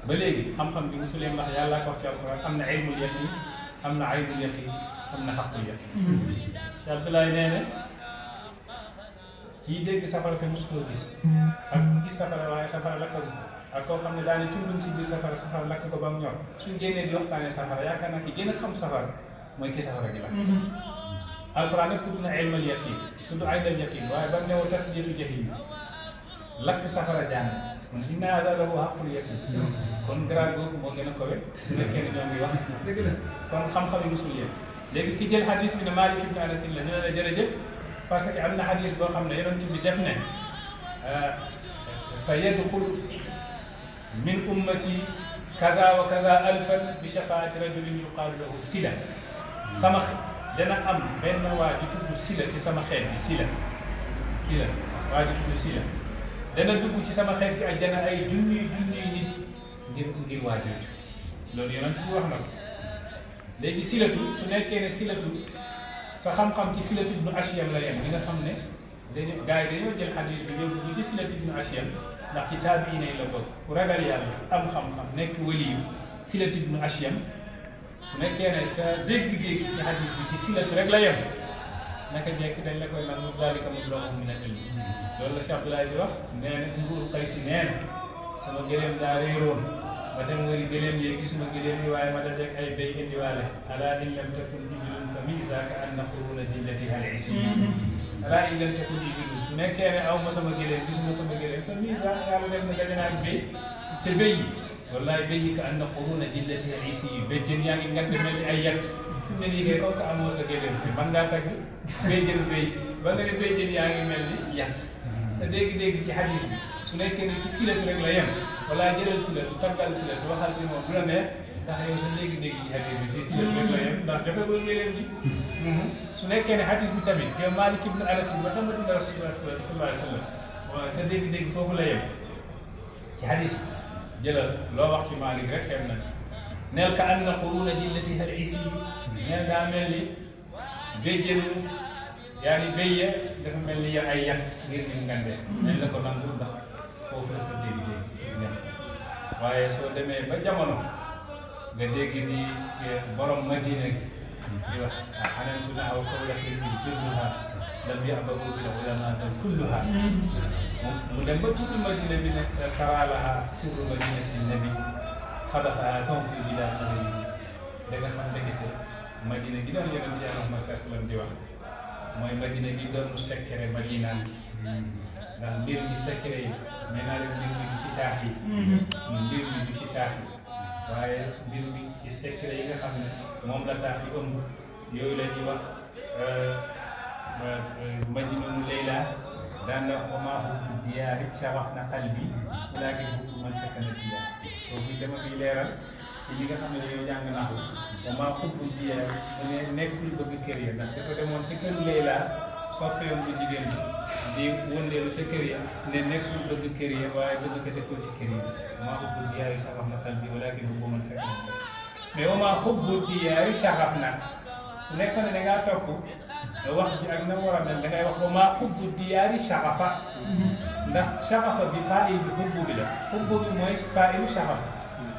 Speaker 3: ba léegi xam-xam bi mosu leen ndax yàllaa ko wax ci alquran am na ilmul yaqin am na aynul yaqin am na xaqul yaqin Cheikh Abdoulaye nee na kii dégg safara te mosu koo gis ak gis safara waaye safara lakk ak koo xam ne daane tundum si biir safara safara lakk ko ba mu ñor suñ génnee di waxtaanee safara yaakaar naa ki gën a xam safara mooy ki safara gi lakk alquran nag tudd na ilmal yaqin tudd aynal yaqin waaye ba mu newoo tasjiyatu jahim lakk safara jaan kon inna haadaa lahu haqqul yaqin kon grade boobu moo gën a kowe su nekkee ne ñoo ngi wax kon xam-xam yi mosul yéen léegi ki jël hadis bi ne Maalik ibn Anas la ñu ne la jërëjëf parce que am na hadis boo xam ne yonent bi def ne sa yadxulu min ummati kaza wa kaza alfan bi shafaati rajulin yuqaalu lahu sila sama dana am benn waa ji tudd sila ci sama xeet bi sila waa ji tudd sila dana dugg ci sama xeet gi àjjana ay junniy nit ngir waa jooju loolu yonent bi wax na ko léegi silatu su nekkee ne silatu sa xam-xam ci silatu ibnu Ashyam la yem li nga xam ne gars yi dañoo jël xadis bi yóbbu bu ci silatu ibnu Ashyam ndax ci taabiin yi la bokk ku ragal yàlla am xam-xam nekk waliyu silatu ibnu Ashyam su nekkee ne sa dégg-dégg ci xadis bi ci silatu rek la yem naka jekk dañ la koy nangu zalika mablaghuhum min al-ilm loolu la Cheikh Abdoulaye di wax nee na Imruul Qaysi nee na sama gëléem daa réeroon ma dem wëri gëléem yi gisuma gëléem yi waaye ma dajeeg ay béy indiwaale alaa in lam takun ibilun fa miisaaka an naquruna jillatiha al-isi alaa in lam takun ibilun su nekkee ne aw ma sama gëléem gisuma sama gëléem fa miisaaka yàlla def na daje naa ak béy te béy yi wallaay béy yi ka an naquruna jillatiha al-isi yi béjjën yaa ngi ngand mel ni ay yàtt fi mu ne nii kay kooku amoo sa gëléem fi man ngaa tagg béjjënu béy ba nga ne béjjën yaa ngi mel ni yàtt sa dégg-dégg ci hadis bi su nekkee ne ci silatu rek la yem wala jëlal silatu taggal silatu waxal ci moom du la neex ndax yow sa dégg-dégg ci hadis bi ci silatu rek la yem ndax dafa koy gëléem ji su nekkee ne hadis bi tamit yow Malik ibn Anas bi ba tamit nga Rasulullah sallallahu alayhi wa sallam waaw sa dégg-dégg foofu la yem ci hadis bi jëlal loo wax ci Malik rek xem na neel ka an na quruna jillatiha al-isi neel daa mel ni béjjënu yaa ni béyya dafa mel ni ay yàq ngir ñu ngandee nañ la ko nangul ndax foofu la sa dégg-dégg ñam waaye soo demee ba jamono nga dégg di borom Madina gi di wax xanantu na aw kaw la xir bi julluha lam yabagu bil ulama kulluha mu dem ba tudd Madina bi nag saralaha sirru madinati nabi xadafa ton fi bila xabayi da nga xam ndekete Madina gi doon yonent Yàlla Muhammad sallallahu alayhi wa sallam di wax mooy Madina gi doon secret Madinaan gi ndax mbir mi secret yi nee naa leen mbir mi du ci taax yi mbir mi du ci taax yi waaye mbir mi ci secret yi nga xam ne moom la taax yi ëmb yooyu la ñuy wax Madinatu Layla daan na ko maa hubbu diyaari sharaf na qalbi walaakin hubbu man sakana diyaar foofu dama fiy leeral ci ñi nga xam ne yow jàng naa ko wa maa hubbu diyaar mu ne nekkul bëgg kër ya ndax dafa demoon ci kër Layla soppeem bu jigéen bi di wëndeelu ca kër ya ne nekkul bëgg kër ya waaye bëgg ko def ko ci kër yi maa hubbu diyaari sharaf na qalbi walaakin hubbu man sakana diyaar mais wa maa hubbu diyaari sharaf na su nekkoon ne da ngaa topp wax ji ak na war a mel da ngay wax ba maa hubbu diyaari shagafa ndax shagafa bi faa'il bi hubbu bi la hubbu bi mooy faa'ilu shagafa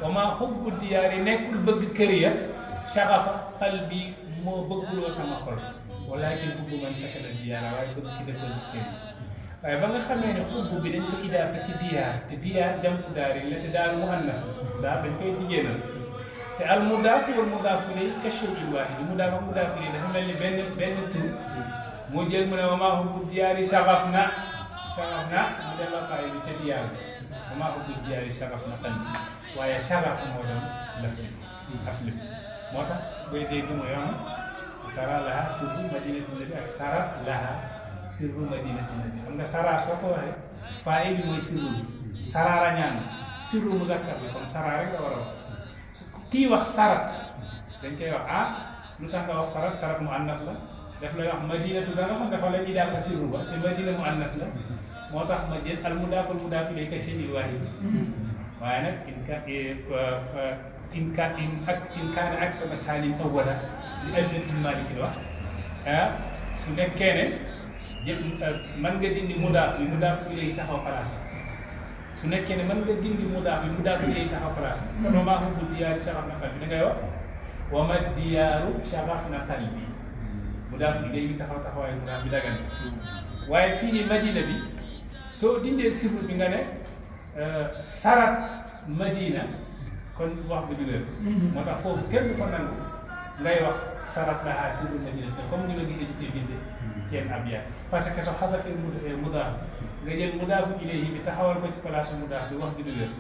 Speaker 3: wa maa hubbu diyaari nekkul bëgg kër ya shagafa qalbi moo bëgguloo sama xol walaakin hubbu man sakana diyaara waaye bëgg ki dëkkal ci kër yi waaye ba nga xamee ne hubbu bi dañ ko idaafa ci diyaar te diyaar jam'u daari la te daaru muannas daal dañ koy jigéenal te al mudaaf wal mudaaf ilayhi ka shay'in waahid mudaaf ak mudaaf ilayhi dafa mel ni benn tur moo jël mu ne wa maa hubbu diyaari shagafna mu dem la faay bi ca diyaar bi wa maa hubbu diyaari shagafna qalbi waaye shagaf moo doon asli moo tax booy dégg mu yoon sara laha sirru madinati nabi ak sara laha sirru madinati nabi xam nga sara soo ko waxee faay bi mooy sirru bi sara rañaan sirru muzakkar bi kon sara rek nga war a wax kii wax sarat dañ koy wax lu tax nga wax sarat mu annas la daf lay wax madinatu da nga xam dafa la idaafa sirru ba te madina mu annas la moo tax ma jël al mudaaf ilayhi ka shay'in waahid waaye nag in kaana aksara saalim awwala li alfiyatul Maalik wax su nekkee ne jël mën nga dindi mudaaf ilayhi taxaw place su nekkee ne mën nga dindi mudaaf ilayhi taxaw place kon wa maa hubbu diyaari shagafna qalbi da ngay wax wa ma diyaaru shagafna qalbi mudaaf ilayhi taxaw taxawaay mudaaf bi dagan waaye fii nii Madina bi soo dindee sirru bi nga ne sarat Madina kon wax bi du wér moo tax foofu kenn du fa nangu ngay wax sarat lahaa sirru Madina comme ni nga gisee ci bindee seen abyaat parce que soo xasafee mudaaf nga jël mudaaf ilayhi bi taxawal ko ci place mudaaf bi wax bi du wér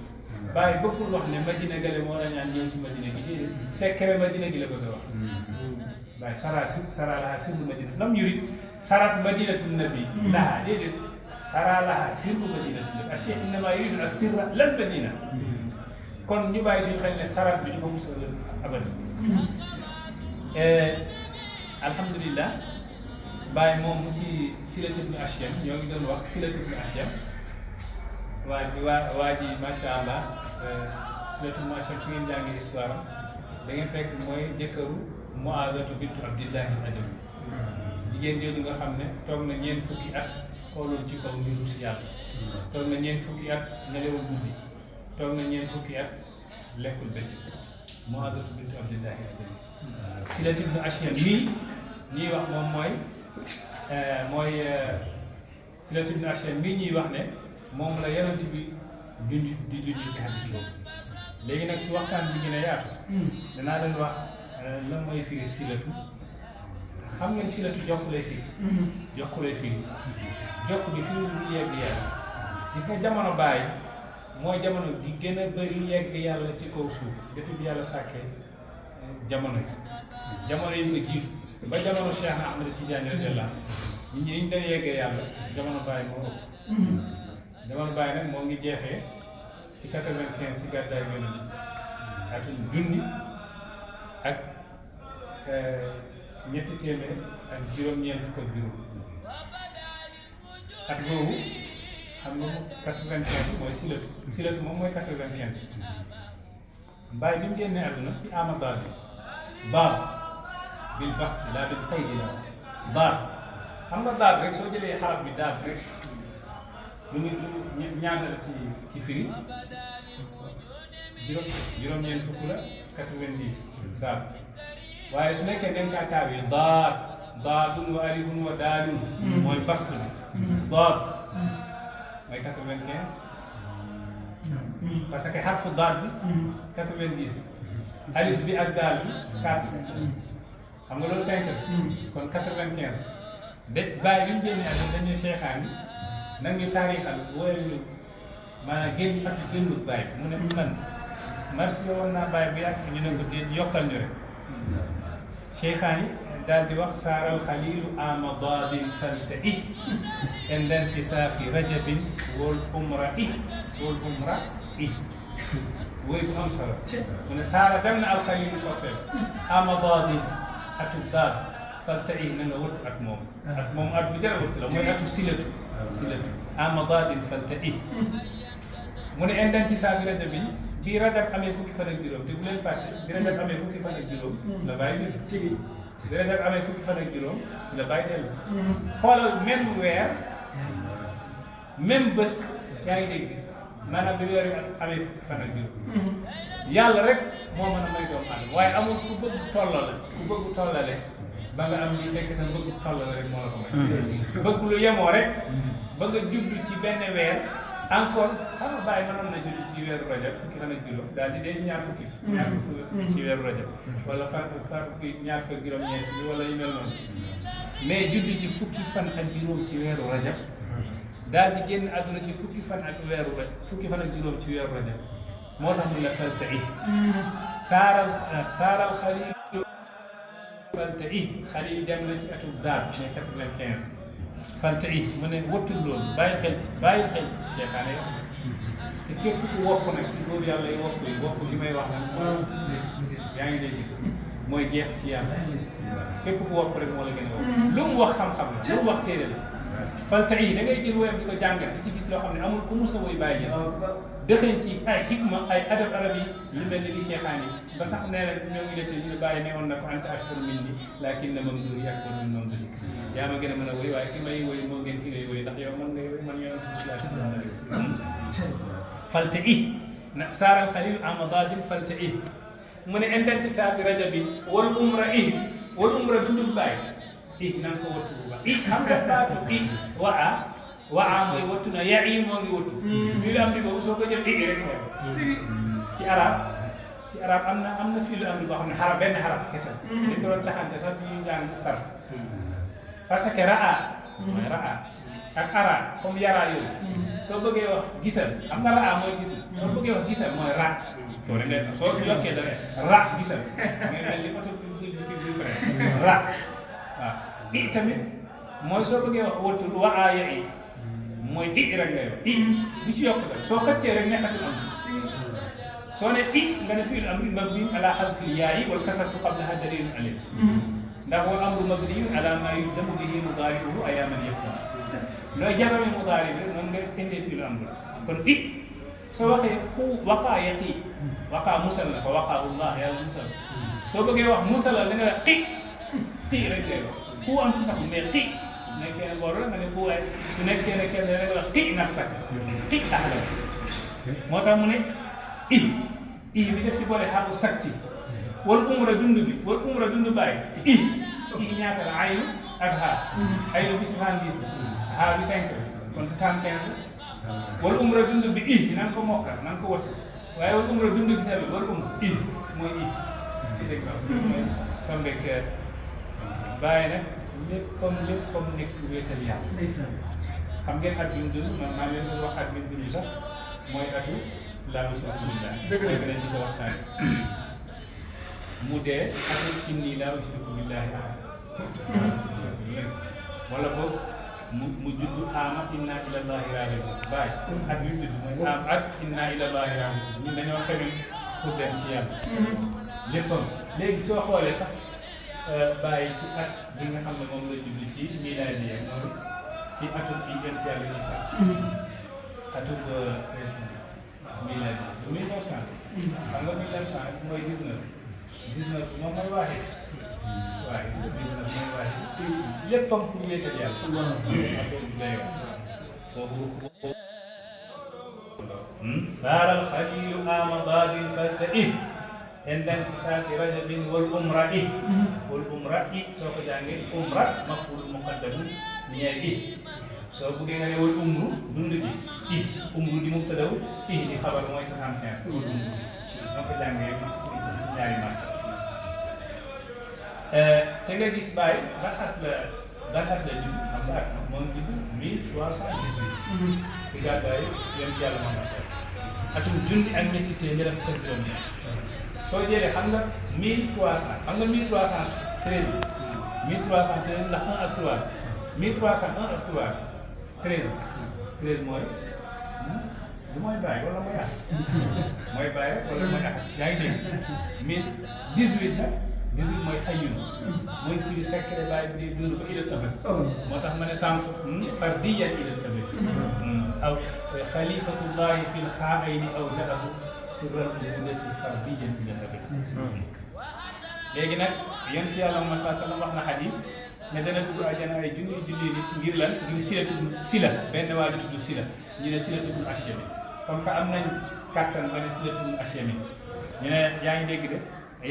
Speaker 3: bàyyi bëggul wax ne Madina gale moo la ñaan ñëw ci Madina gi déedéet secret Madina gi la bëgg a wax waaye sara lahaa sirru Madina lam yurid sarat madinatu nabi lahaa déedéet sara lahaa sirru madinatu nabi ash-shaykh innamaa yuridu as-sirra lal madina kon ñu bàyyi suñu xel ne sarat bi ñu ko mos a abadi alhamdulillah bàyyi moom mu ci silatu ibn Ashyam ñoo ngi doon wax silatu ibn Ashyam waa ji macha allah silatu macha fi ngeen jàngi histoire am da ngeen fekk mooy jëkkëru Muazatu bintu Abdillahi al-Adawi jigéen jooju nga xam ne toog na ñeent fukki at xoolul ci kaw mbiru si yàlla toog na ñeent fukki at nelewul guddi toog na ñeent fukki at lekkul bëccëg Muazatu bintu Abdillahi al-Adawi Silatu ibnu Ashyam mii ñuy wax moom mooy Silatu ibnu Ashyam mii ñuy wax ne moom la yonent bi junj di junj ci hadis boobu léegi nag si waxtaan bi gën a yaatu danaa leen wax lan mooy firi silatu xam ngeen silatu jokk lay firi jokk lay firi jokk bi firi lu yegg yàlla gis nga jamono bàyyi mooy jamono di gën a bëri yegg yàlla ci kaw suuf depuis bi yàlla sàkkee jamono yi ko jiitu ba jamono Cheikh Ahmed Tidiane radiyallahu nit ñi ñu dañ yeggee yàlla jamono bàyyi moo ëpp jamono bàyyi nag moo ngi jeexee ci 95 ci gàddaay yonent atum junni ak ñetti téeméer ak juróom-ñeent fukk ak juróom at boobu xam nga 95 mooy silatu moom mooy 95 Baye bi mu génnee àdduna ci amadaal bi baab bil basti laa bil qaydi la baab xam nga daal rek soo jëlee xaraf bi daal rek lu ñaata la ci firi juróom-ñeent fukk la 90 daal waaye su nekkee dañ kaa taawee daadun wa alifun wa daalun mooy bast bi daad mooy 95 parce que xarfu daad bi 90 alif bi ak daal bi 4 xam nga loolu 5 kon 95 de bàyyi bi ñu génnee ak dañuy seexaan yi nag ñu taarixal wooye ñu maanaam génn ak génnut bàyyi mu ne man merci woon naa bàyyi bu yàgg ñu ne ko déet yokkal ñu rek seexaan yi daal di wax saaral xaliilu amadadin falta i indentisaafi rajabin wol umra i wooy bu am solo mu ne saara dem na alxaliilu soppee amadadin atu daad falta i na nga wëttu ak moom at bi gën a wëttu la mooy atu silatu amadadin falta i mu ne indentisaafi rajabin bi rajab amee fukki fan ak juróom te bu leen fàtte bi rajab amee fukki fan ak juróom la bàyyi dellu bi rajab amee fukki fan ak juróom la bàyyi dellu xoolal même weer même bés yaa ngi dégg maanaam bi weer amee fukki fan ak juróom yàlla rek moo mën a may doomu aadama waaye amul ku bëgg tollale ba nga am lii fekk sa bëgg tollale rek moo la ko may bëgg lu yemoo rek ba nga jublu ci benn weer encore xam nga bàyyi mënoon na judd ci weeru rajab fukki fan ak juróom daal di dee ci ñaar fukki ci weeru rajab wala far ñaar fukki juróom-ñeent bi wala yu mel noonu mais judd ci fukki fan ak juróom ci weeru rajab daal di génn àdduna ci fukki fan ak juróom ci weeru rajab moo tax mu la falta i saaral xaliil falta i xaliil dem na ci atum daal mais 95 falta i mu ne wëttul loolu bàyyi xel ci seexaane yo te képp ku wopp nag ci góor yàlla yi wopp li may wax nag yaa ngi dégg mooy jeex ci yàlla képp ku wopp rek moo la gën a wopp lu mu wax xam-xam la lu mu wax téere la falta i da ngay jël woyam di ko jàngat di ci gis loo xam ne amul ku musa woy bàyyi gis dëxëñ ci ay xikma ay adab arab yi lu mel ni li seexaan yi ba sax nee na ñoo ngi def ñu ne bàyyi ne woon na ko anta ashhar minni lakin na mam duri ak min mam duri yaa ma gën a mën a woy waaye ki may woy moo gën ki ngay woy ndax yow man ngay woy man yonent bi sallallahu alayhi wa sallam falta i na saaral xalil amadadin falta i mu ne indentisaabi rajabi wal umra dundul bàyyi i nan ko wattu bu baax i xam nga baatu i waa mooy wattu na yaa yi moo ngi wattu fii lu am di boobu soo ko jël i rek mooy ci arab am na fii lu am di boo xam ne benn xaraf kese dañ ko doon taxante sax bi ñu jàng sarf parce que raa mooy raa ak ara comme yaraa yooyu soo bëggee wax gisal xam nga raa mooy gisal soo bëggee wax gisal mooy ra soo demee soo yokkee da ra gisal ngay mel ni oto bi fre ra waaw i tamit mooy soo bëggee wax wattu waa ya i mooy i rek ngay wax i bi ci yokk rek soo xëccee rek nekkatul am soo ne i nga ne fi'l amri mabni ala hazfi yaayi wal kasratu qablaha dalilun alayh ndax wal amru mabniyun ala ma yulzamu bihi mudaari'uhu ayaaman yaf'al looy jasami mudaari bi moom nga indee fii lu am la kon i soo waxee ku waqaa yaqi waqaa musal na ko waqaahullah yàlla musal soo bëggee wax musal la da nga wax i rek ngay wax ku am fu sax mais i su nekkee ne boor la nga ne ku waay su nekkee ne kenn da nga wax i nafsaka i ahla moo tax mu ne i bi def ci boole xabu sakti wal umra dund bi wal umra dund bàyyi i ñaata la aynu ak aynu bi 70 bi 5 kon 75 wal umra dund bi nan ko mokkal nan ko wattu waaye wal umra dund bi tamit wal umra mooy dégg nga mooy tombek bàyyi nag léppam nekk wéetal yàlla xam ngeen at bi mu dund man maa leen doon wax at bi mu dund sax mooy atu laa ushriku billah dëgg nañ di ko waxtaane mu dee atu inni laa ushriku billahi ahad wala boog mu juddu ama inna ilallahi rajiun bàyyi at bi mu judd mooy am at inna ilallahi rajiun ñun dañoo xewi pour dem ci yàlla léppam léegi soo xoolee sax bàyyi ci at bi nga xam ne moom la judd ci milaadi mooy ci atum bi jëm ci yàlla Isa atum milaadi 1900 xam nga 1900 mooy 19 moom mooy waaxee waaye 19 mooy waaxee léppam pour wéetal yàlla saara alxalilu ama baadin falta عند انتساب رجب والأمرة والأمرة سوف جانجي أمرة مفعول مقدم نيا سو بوغي ناني والأمر دوندي أمر دي مبتدا دي خبر موي سام تان نوكو جانجي ñaari mas te nga gis baay ban at la judd xam nga at moom judd 1318 ci gàddaay yéen ci yàlla moom atum junni ak ñetti téeméer ak fukk juróom soo jëlee xam nga 1300 xam nga 1313 1313 ndax 1 ak 3 1301 ak 3 13 mooy du mooy bàyyi wala mooy at mooy bàyyi wala mooy at yaa ngi dégg 18 nag 18 mooy xayyun mooy firi secret bàyyi bi dund ko ilal abad moo tax ma ne sànq fardiyan ilal abad aw xalifatullahi fil xaayni aw jaahu sirran ubudati fardiyan ilal abad léegi nag yonent yàlla Muhammad sallallahu alayhi wa sallam wax na xadis ne dana dugg àjjana ay junni nit ngir lan ngir sila benn waa ji tudd sila ñu ne silatul ashami comme que am nañ kàttan ba ne silatul ashami ñu ne yaa ngi dégg de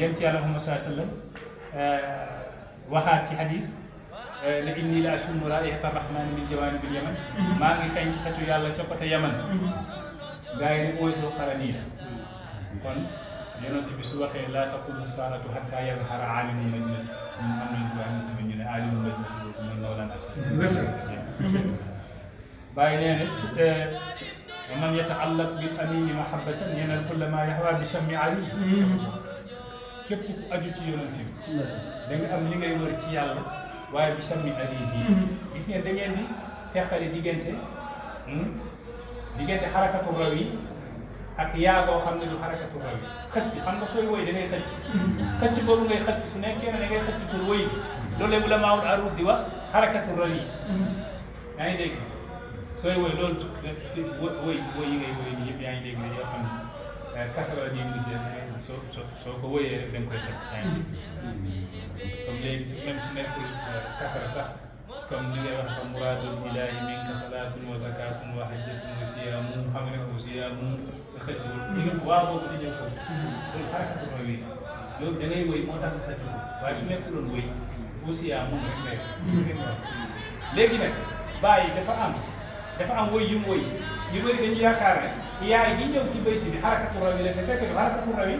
Speaker 3: yonent yàlla Muhammad sallallahu alayhi wa sallam waxaat ci xadis ne inni la ashummu raihata rahmani min jawanibil yaman maa ngi xeeñ xetu yàlla ca côté yaman gaa yi ne mooy soo xaranii la kon yonent bi su waxee laa taqumu saatu hatta yazhara aalimu madina ñun am nañu ko am tamit ñu ne aalimu madina boobu ñun la walaan as bàyyi nee ne man yataallaq bil amini mahabbatan yanal kulla ma yahwa bi shammi ali képp ku aju ci yonent bi da nga am li ngay wër ci yàlla waaye bi shammi ali bi gis ngeen da ngeen di teqale diggante xarakatu raw yi ak yaagoo xam ne du xarakatu raw yi xëcc xam nga sooy woy da ngay xëcc boobu ngay xëcc su nekkee ne da ngay xëcc pour woy loolu bu la maawul arut di wax xarakatu raw yi yaa ngi dégg sooy woy loolu woy yi ngay woy nii yëpp yaa ngi dégg ne yoo xam ne kasara di mujj soo ko woyee rek da nga koy xëcc yaa ngi dégg comme léegi su même su nekkul kasara sax comme li ngay wax ko muradul ilahi minka salatun wa zakatun wa hajjatun wa siyamun xam ne ko siyamun xëcc li nga waa boobu di jël ko loolu xarakatu raw yi loolu da ngay woy moo tax nga xëcc ko waaye su nekkuloon woy bu siyamun rek lay léegi nag bàyyi dafa am woy yu mu woy ñu bëri dañu yaakaar ne yaay gi ñëw ci bayti bi xarakatu raw yi la te fekk du xarakatu raw yi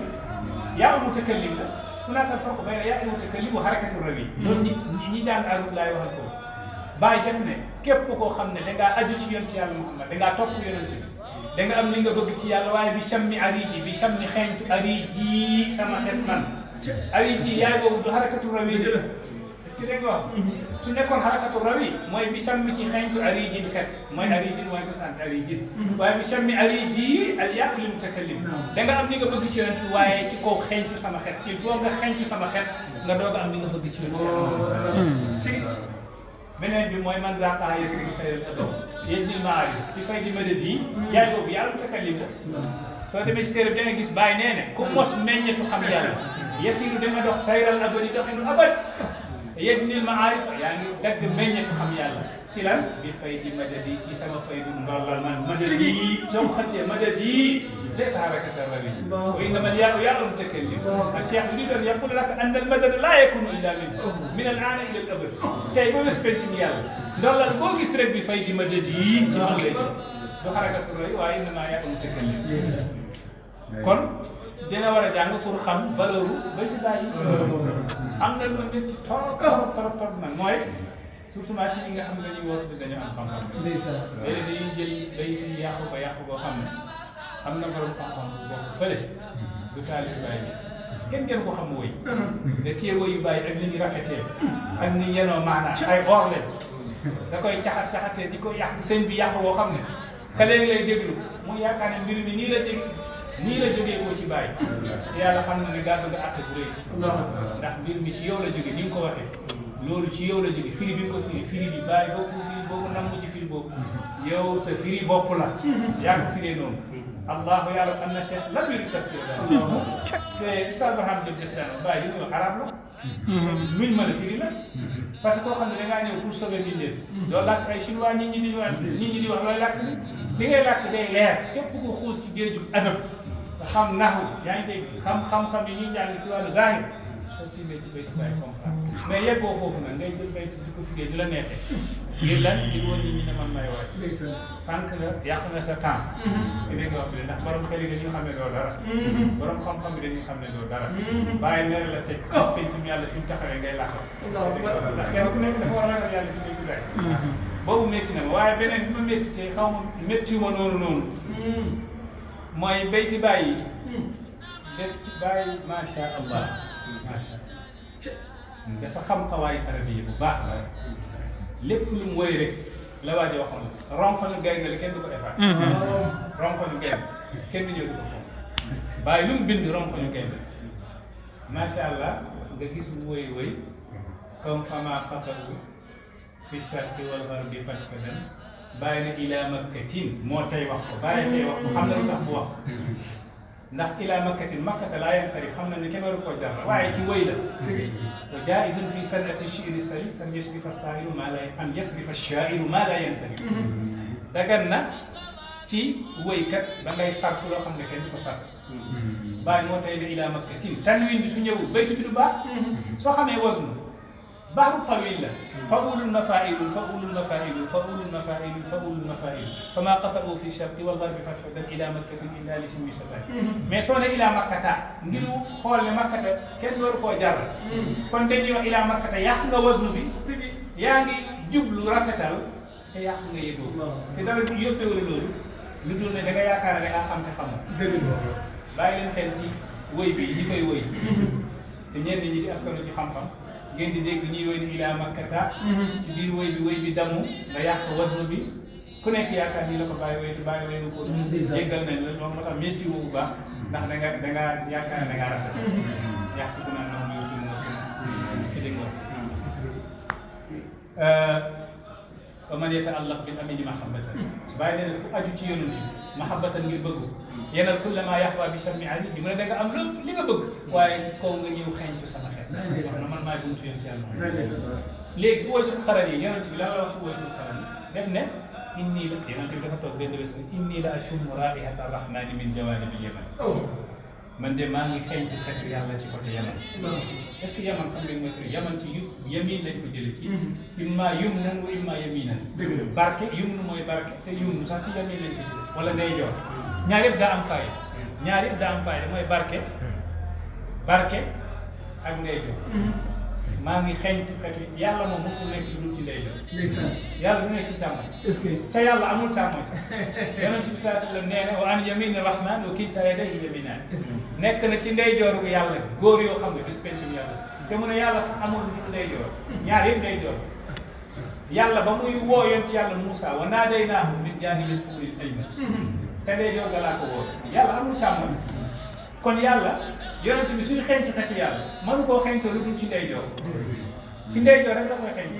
Speaker 3: yaa mutakallim la هناك الفرق بين ياء المتكلم وحركة الروي. لون ني جان أروح لا يوحنا كو. باي جفنة كيف بكو خمنة دعنا أجتشي يوم تيار محمد دعنا توك يوم تيار دعنا أم لينغ بقتي يا لواي بيشمي أريجي بيشمي خين أريجي سما خدمان أريجي يا بو دو حركة الروي ده. إسكتي كوا. سنة كون حركة الروي ما بيشمي كي خين أريجي بخير ما أريجي ما يكسر أريجي. واي بيشمي أريجي الياء المتكلم. دعنا أم لينغ بقتي يوم تيار واي تكو خين سما خد. il faut nga xeeñtu sama xet nga doog a am li nga bëgg ci yoon beneen bi mooy man zaqaa yasiru sayral adab yéen ñi maa yi bi fay di mëdët yi yaay boobu yàlla mutakallim la soo demee si téere bi da nga gis bàyyi nee ne ku mos meññetu xam yàlla yasiru danga dox sayral abadi doxinu abad yéen ñi maarif yaa ngi dagg meññetu xam yàlla ci lan bi fay di madadi ci sama fay du ndollal man madadi soo xëccee madadi laysa harakatan rabi wa innama yàlla mutakallim الشيخ يريد أن يقول لك أن المدد لا يكون إلا منه من الآن إلى الأبد tey boo respecté yàlla ndollal boo gis rek bi fay di madadi ci man lay du harakatu rabi waaye innama yàlla mutakallim kon dina war a jàng pour xam valeur ba ci bàyyi am na lu ma métti trop nag mooy surtout ci ñi nga xam ne dañuy woote dañu am xam-xam. léegi dañuy jël bayit yi yàqu boo xam ne am na borom xam-xam bu bokk fële du taalibu bàyyi kenn ko xam woy da téye woyu bàyyi ak ni ñu rafetee ak ni yenoo maanaam ay or leen da koy caxatee di ko yàq sëñ bi yàq boo xam ne ka léegi lay déglu muy yaakaar ne mbir mi nii la jógee koo ci bàyyi te yàlla xam na ne gàddu nga àtte bu rëy ndax mbir mi ci yow la jógee ni nga ko waxee loolu ci yow la jógee firi bi nga ko firi bi bàyyi boobu nangu ci firi boobu yow sa firi bopp la yaa ko firee noonu allahu yàlla am na cheikh lan yuri tafsir te Oustaz Barham Diop def daan bàyyi li ñu wax arab la luñ mën a firi la parce que koo xam ne dangaa ñëw pour sauver mbindeef doo làkk ay chinois ñi di wax looy làkk li ngay làkk day leer képp ku xuus ci géeju adab xam naxu yaa ngi dégg xam-xam yi ñuy jàng ci wàllu zahir soo tiimee ci béyti bàyyi comprendre mais yeggoo foofu nag ngay jël béyti di ko firee di la neexee ngir lan ngir woon nit ñi ne man may waay sànq nga yàq nga sa temps si dégg nga wax bi ndax borom xel yi dañuy xam ne doo dara borom xam-xam yi dañuy xam ne doo dara bàyyi mere la teg gis pencum yàlla fi mu taxawee ngay làqal ndax kenn ku nekk dafa war a ragal yàlla fi muy tudaay boobu métti na ma waaye beneen bi ma métti te xaw ma méttiwuma noonu mooy béyti bàyyi def ci bàyyi macha allah macha allah dafa xam xawaayu arabiya bu baax la lépp lu mu woy rek la waa ji waxoon la ronkoñu gaynde la kenn du ko defaat ronkoñu gaynde kenn du ñëw du ko foofu bàyyi lu mu bind ronkoñu gaynde macha allah nga gis mu woy comme fama qatalu fi sharqi wal gharbi fatfadan bàyyi na ila makkatin moo tey wax ko bàyyi tey wax ko xam na lu tax mu wax ndax ila makkatin makkata laa yansarif xam na ne kenn waru koo jar waaye ci wëy la wa jaizun fi sanati shi'ri sarif an yasrifa shaa'iru maa laa yansarif dagan na ci wëykat da ngay sarf loo xam ne kenn du ko sarf bàyyi moo tey ne ila makkatin tanwin bi su ñëwul baytu bi du baax soo xamee wasnu baaxul tawil la fa'ulun mafaa'ilun famaa qata'u fi sharqi wal gharbi fatfadan ila makkatin illa li simmi satan mais soo ne ila makkata ngir xool ne makkata kenn waru koo jar kon dañuy wax ila makkata yàq nga wasnu bi yaa ngi jublu rafetal te yàq nga yëgoo te dara yóbbeewul loolu lu dul ne da nga yaakaar ne da ngaa xam te xamoo bàyyi leen xel ci woy bi ñi koy woy te ñenn ñi di askanu ci xam-xam ngeen di dégg ñuy woy ni ila makkata ci biir woy bi damu nga yàq wasnu bi ku nekk yaakaar ni la ko bàyyi woy te bàyyi woy na ko jéggal nañ la ñoom moo tax métti wu bu baax ndax da nga yaakaar ne da ngaa rafet yàq si ku naan noonu yow suñu mosu ci dégg nga wa man yataallaq bil amini mahabbatan bàyyi nee na ku aju ci yonent bi mahabbatan ngir bëgg yenal kulla ma yaxwa bi shammi ali di mu ne da nga am lépp li nga bëgg waaye ci kaw nga ñëw xeeñtu sama xeet man maay buntu yonent yàlla léegi bu woy suñu xaral yi yonent bi lan la wax ci woy suñu xaral yi def ne inni la yonent bi dafa toog benn bés inni la ashummu raihata rahmani min jawanibi yaman man de maa ngi xeeñtu xeetu yàlla ci côté yaman est ce que yaman xam ngeen mooy firi yaman ci yamin lañ ko jëlee ci imma yumnan wa imma yaminan barke yumnu mooy barke te yumnu sax ci yamin lañ ko jëlee wala ndeyjoor ñaar yëpp daa am fayda mooy barke ak ndeyjoor maa ngi xeeñtu xeetu yàlla moom mosul nekk lu dul ci ndeyjoor yàlla du nekk ci càmmoñ est-ce que ca yàlla amul càmmoñ sax yonent bi saa sallam nee na wa an yamini rahman wa kilta yadayhi yaminaan nekk na ci ndeyjooru yàlla góor yoo xam ne bis pencum yàlla te mu ne yàlla sax amul lu dul ndeyjoor ñaar yëpp ndeyjoor yàlla ba muy woo yoon ci yàlla Moussa wa naadaynaahu min jaanibil tuuril ayman te ndeyjoor ga laa ko woo yàlla amul càmmoñ kon yàlla yonent bi suy xeeñtu xeetu yàlla mënu koo xeeñtoo lu dul ci ndeyjoor rek la koy xeeñtu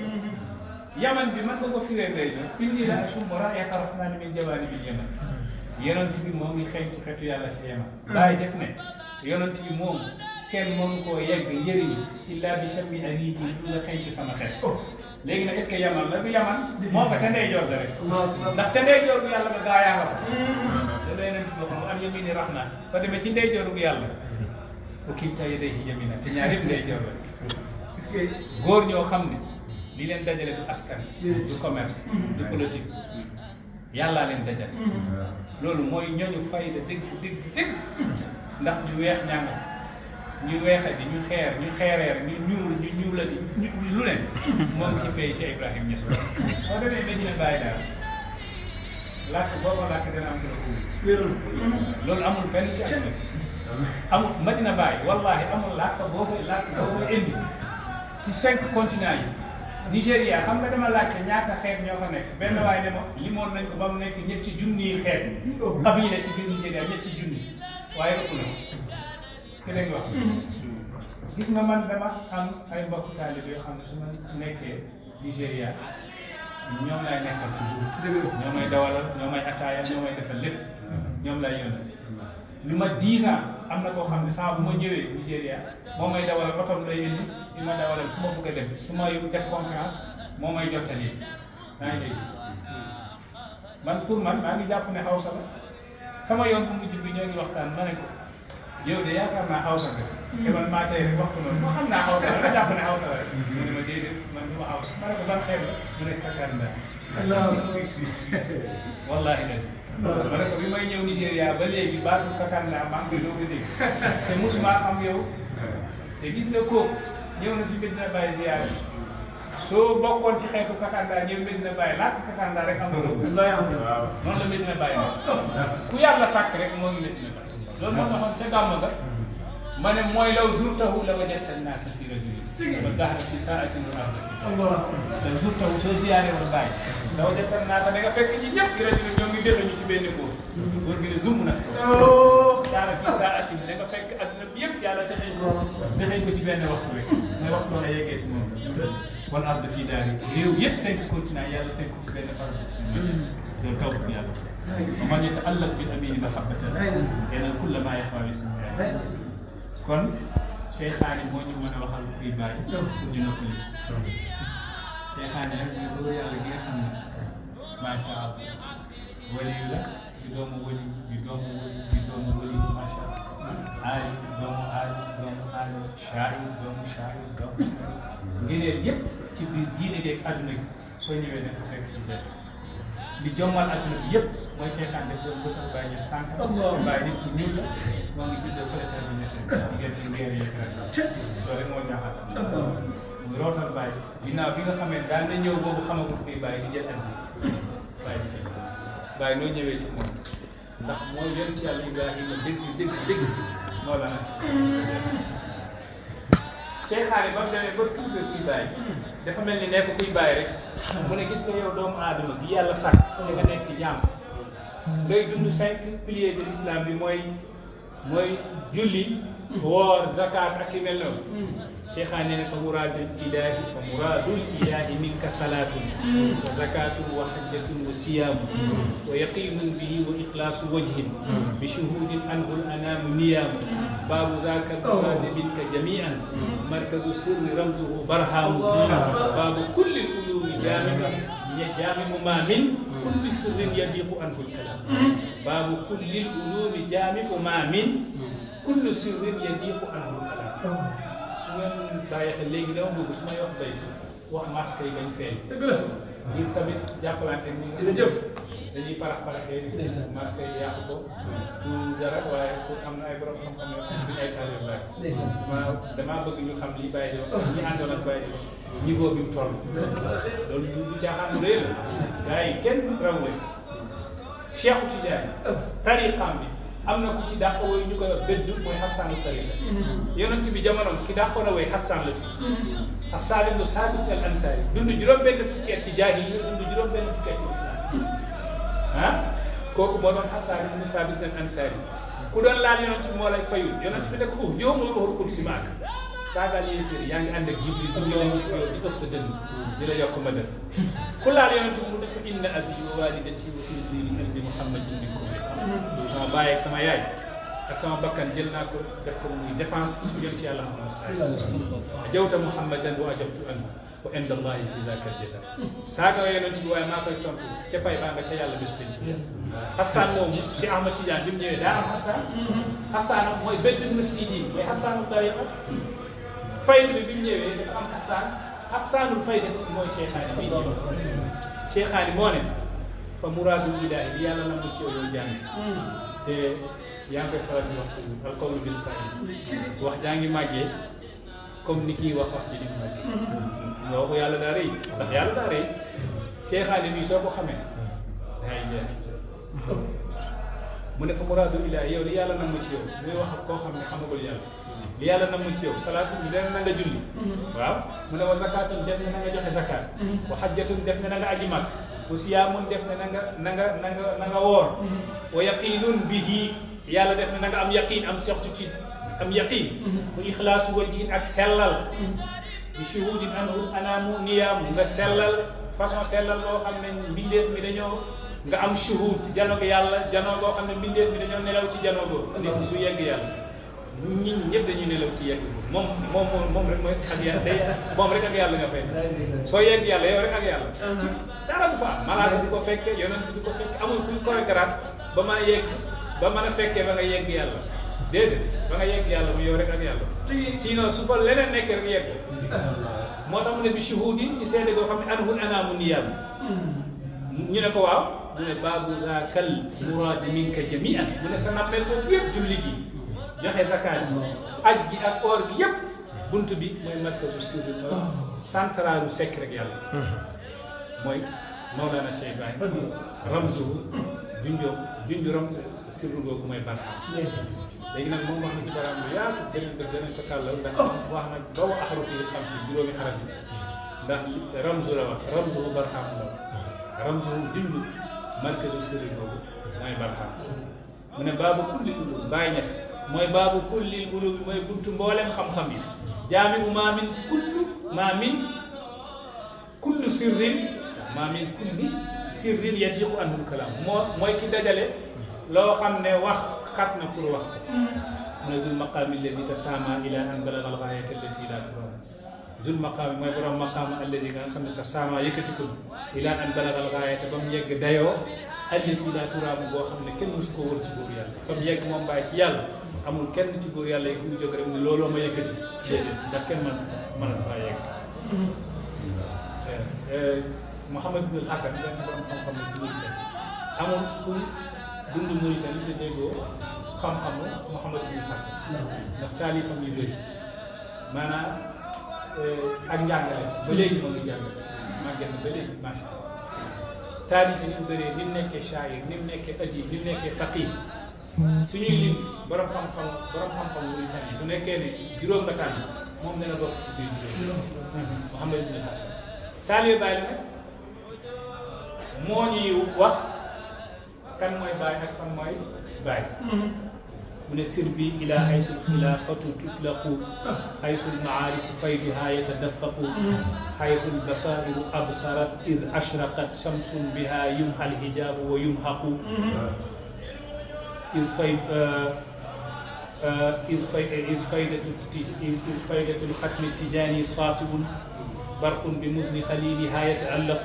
Speaker 3: yaman bi man nga ko firee tey indi la ashum raayata rahmaani min jawaanibil yaman yonent bi moo ngi xeeñtu xeetu yàlla ci yaman bàyyi def ne yonent bi moom kenn mënu koo yegg njëriñ illa bi shammi aniiti lu nga xeeñtu sama xeet léegi nag est-ce que yaman la du yaman moo ko ca ndeyjoor la rek ndax ca ndeyjoor bu yàlla ba gaa yaa nga ko da lay nen boo xam am yamini rahmaan fa demee ci ndeyjoor bu yàlla bu kilta yadayhi yamina te ñaar yëpp ndeyjoor la est-ce que góor ñoo xam ne li leen dajale du askan du commerce du politique yàllaa leen dajale loolu mooy ñooñu fayda dëgg ndax ñu weex ñàng ñu weexati ñu xeereer ñu ñuulati ñu lu leen moom ci pays Cheikh Ibrahim Niass soo demee Medina Baye daal làkk booba làkk dina am ko loolu amul fenn ci àdduna amul Medina Baye wallahi amul làkk boo koy indi ci 5 continents yi Nigéria xam nga dama laajte ñaata xeet ñoo fa nekk benn waaye ne ma limoon nañ ko ba mu nekk ñetti junniy xeet qabila ci biir Nigéria ñetti junni waaye ëpp na est-ce que dégg nga wax gis nga man dama am ay mbokku taalibe yoo xam ne su ma nekkee Nigéria ñoom laay nekkal toujours ñoo may dawalal ñoo may ataaya ñoo may defal lépp ñoom lay yónnee lu ma 10 ans am na koo xam ne saa bu ma ñëwee Nigéria moo may dawalal otom lay indi di ma dawalal fu ma bëgg a dem su ma def confiance moo may jottali maa ngi dégg man pour man maa ngi jàpp ne Hausa la sama yoon bu mujj bi ñoo ngi waxtaan ma ne ko yow de yaakaar naa Hausa nga te man maa tey rek wax ko noonu moo xam naa Hausa la nga jàpp ne Hausa la rek mu ne ma déedéet man du ma Hausa ma ne ko ban xeet la mu ne Kakanda wallahi des ma ne ko bi may ñëw Nigéria ba léegi baatu Kakanda maa ngi koy doog a dégg te musuma xam yow te gis nga kooku ñëw na ci Medina Baye ziyaara soo bokkoon ci xeetu Kakanda ñëw Medina Baye laata Kakanda rek am na loolu. waaw noonu la Medina Baye ku yàlla sàkk rek moo ngi Medina Baye loolu moo taxoon ca gàmm nga ma ne mooy law zurtahu la wajadta an-naasa fi rajulin wa dahra fi saatin wa arda fi law zurtahu soo ziyaare woon Baye la wajadta an-naasa da nga fekk ñi ñëpp fi rajulin ñoo ngi déglu ñu ci benn góor góor gi ne zoom nag dahra fi saatin da nga fekk adduna bi yëpp yàlla dexeñ ko ci benn waxtu rek mooy waxtu nga yeggee ci moom wal arda fii daari réew yëpp 5 continents yàlla teg ko ci benn barab loolu taw fi yàlla wa man yata'allaq bil amini mahabbatan yanal kulla ma yaxwa li ismi kon seytaane moo ñu mën a waxal kuy bàyyi pour ñu noppali seytaane nag mooy loolu yàlla gi nga xam ne macha allah waliyu la di doomu wali di doomu wali di doomu wali macha allah aali doomu shaa'ir doomu shaa'ir ngëneel yëpp ci biir diine geeg adduna gi soo ñëwee da nga ko fekk ci biir li jommal adduna bi yëpp mooy seytaane def doon bësal Baye Niass tànk Baye nit ku ñuul la moo ngi juddoo fële terme Niass diggante Linguère yeeg loolu rek moo ñaaxal mu rootal Baye ginnaaw bi nga xamee daan na ñëw boobu xamagul kuy Baye di jël andi Baye noo ñëwee ci moom ndax mooy yoon ci yàlla Ibrahima dëgg moo la na seytaane ba mu demee ba tuuti kuy Baye dafa mel ni nekk kuy Baye rek mu ne gis nga yow doomu aadama bi yàlla sàkk te nga nekk jaam ngay dund 5 piliers de l'islam bi mooy julli woor zakat ak i mel noonu seytaane ne fa muradul ilahi minka salatun wa zakatun wa hajjatun wa siyamun wa yaqinun bihi wa ikhlasu wajhin bi shuhudin anhu al-anamu niyamu babu zaka murad minka jami'an markazu sirri ramzuhu barhamu babu kulli al-ulumi jami'u ma min kulli sirrin yadiqu anhu al-kalam babu kulli al-ulumi jami'u ma min kulli sirrin yadiqu anhu al-kalam su ngeen bàyyi xel léegi dama bëgg su may wax bay wax masque yi bañ feeñ ngir tamit jàppalante ni nga jëf dañuy paraxee di masque yi yàqu ko du dara waaye pour am na ay borom xam-xam yoo xam ne ay taalibe laaj waaw damaa bëgg ñu xam li bàyyi di wax ñi àndoon ak bàyyi di wax niveau bi mu toll loolu du caaxaan lu rëy la gars yi kenn rawule Cheikh Tidiane tariqam bi am na ku ci dàq woy ñu koy wax bëdd mooy Hassaanu tariqa yonent bi jamonoom ki dàqoon a woy Hassaan la fi Hassaan ibnu Saabit al Ansaari dund juróom-benn fukki at ci jaahiliya dund juróom-benn fukki at ci islam kooku moo doon Hassaan ibnu Saabit al Ansaari ku doon laal yonent bi moo lay fayul yonent bi ne ko jiw moo waxul si maaka saagal yéeféer yaa ngi ànd ak Jibril Jibril la ngi yow di ëf sa dënn di la yokk ma dënn ku laal yonent mu dafa inna abi wa walidati wa fii diini irdi Muhammadin min kulli xam sama baay ak sama yaay ak sama bakkan jël naa ko def ko muy défense yonent yàlla Muhammad sallallahu alayhi wa sallam ajawta Muhammadan wa ajabtu an wa inda Allahi fi zaaka al-jazaa saaga yonent bi waaye maa koy tontu te pay baa nga ca yàlla bés penc Hassan moom si Ahmad Tidiane bi mu ñëwee daa am Hassan Hassan mooy benn ibnu Sidi mooy Hassanu tariqa fayda bi mu ñëwee dafa am Hassan Hassanul faydati mooy Cheikhaani bi Cheikhaani moo ne fa muraadul ilaahi li yàlla nam ci yow yow jàng te yaa ngi koy faral di wax alqawlu bil fa'il wax jaa ngi màggee comme ni kii wax ji ni mu màggee nga waxu yàlla daa rëy ndax yàlla daa rëy Cheikhaani bi soo ko xamee day jeex mu ne fa muraadul ilaahi yow li yàlla nam ci yow muy wax ak koo xam ne xamagul yàlla li yàlla nam ci yow salaatu bi def na nga julli waaw mu ne wa zakatun def ne na nga joxe zakat wa hajjatun def ne na nga aji mag wa siyaamun def ne na nga woor wa yaqinun bihi yàlla def ne na nga am yaqin am certitude am yaqin mu ixlaasu wajhin ak sellal bi shuhudin anhu anaamu niyaamu nga sellal façon sellal boo xam ne mbindeef mi dañoo nga am shuhud janoog yàlla janoo boo xam ne mbindeef mi dañoo nelaw ci janoo boobu nit ñi su yegg yàlla nit ñi ñëpp dañuy nelaw ci yegg moom rek mooy ak yàlla day moom rek ak yàlla nga fay soo yegg yàlla yow rek ak yàlla dara du fa am malaaka di ko fekke yonent di ko fekke amul kuy chorégraphe ba mën a yegg ba mën a fekkee ba nga yegg yàlla déedéet ba nga yegg yàlla mu yow rek ak yàlla sinon su fa leneen nekk rek yegg moo tax mu ne bi shuhudin ci seede goo xam ne anhul anaamu niyaam ñu ne ko waaw mu ne baabu zaakal muraadi minka jami'an mu ne sa nammeel boobu yëpp julli gi joxe zakat bi aj gi ak or gi yëpp bunt bi mooy markazu sirri mooy centralu secret yàlla mooy Mawlana Cheikh Ibrahim ramzuhu junju ram sirru googu mooy barxam léegi nag moom wax na ci baraam lu yaatu beneen bés danañ ko tàllal ndax wax na bawu ahrufi yi xam si juróomi arab yi ndax ramzu la wax ramzuhu barxam la ramzuhu junju markazu sirri googu mooy barxam mu ne baabu kulli ulum Baye Niass mooy baabu kulli ulum mooy buntu mboolem xam-xam yi jaami u maa min kullu sirrin maa min kulli sirrin yadiqu anhu kalaam mooy ki dajale loo xam ne wax xat na pour wax ko mu ne zul maqaami alladi tasaama ila an balaga algaayata allati laa turam zul maqaami mooy borom maqaama alladi nga xam ne tasaama yëkkati ko ila an balaga algaayata ba mu yegg dayoo allati laa turam boo xam ne kenn musu ko wër ci góor yàlla fa mu yegg moom Baye ci yàlla amul kenn ci góor yàlla yi ku jóg rek ne looloo ma yëkkati déedéet ndax kenn mën a faa yegg Mouhamad ibn Hassan benn borom xam-xam ne ci Mauritanie amul ku dund Mauritanie te déggoo xam-xamu Mouhamad ibn Hassan ndax taalifam yu bëri maanaam ak njàngale ba léegi moom ngi jàngale màgget na ba léegi macha allah taalif yi ni mu bëree ni mu nekkee shaayir ni mu nekkee adib ni mu nekkee faqih suñuy lim borom xam-xam Mauritanie su nekkee ne juróom nga tànn moom dana bokk ci biir juróom Mouhamad ibn Hassan taalibe Baye la moo ñuy wax kan mooy Baye ak fan mooy Baye mu ne sir bi ila haysul xilaafatu tutlaqu haysul maarifu fayduha yatadaffaqu haysul basairu absarat id ashraqat shamsun biha yumha alhijabu wa yumhaqu is faydatu lxatmi tijani saatibun برق بمزن خليلها يتألق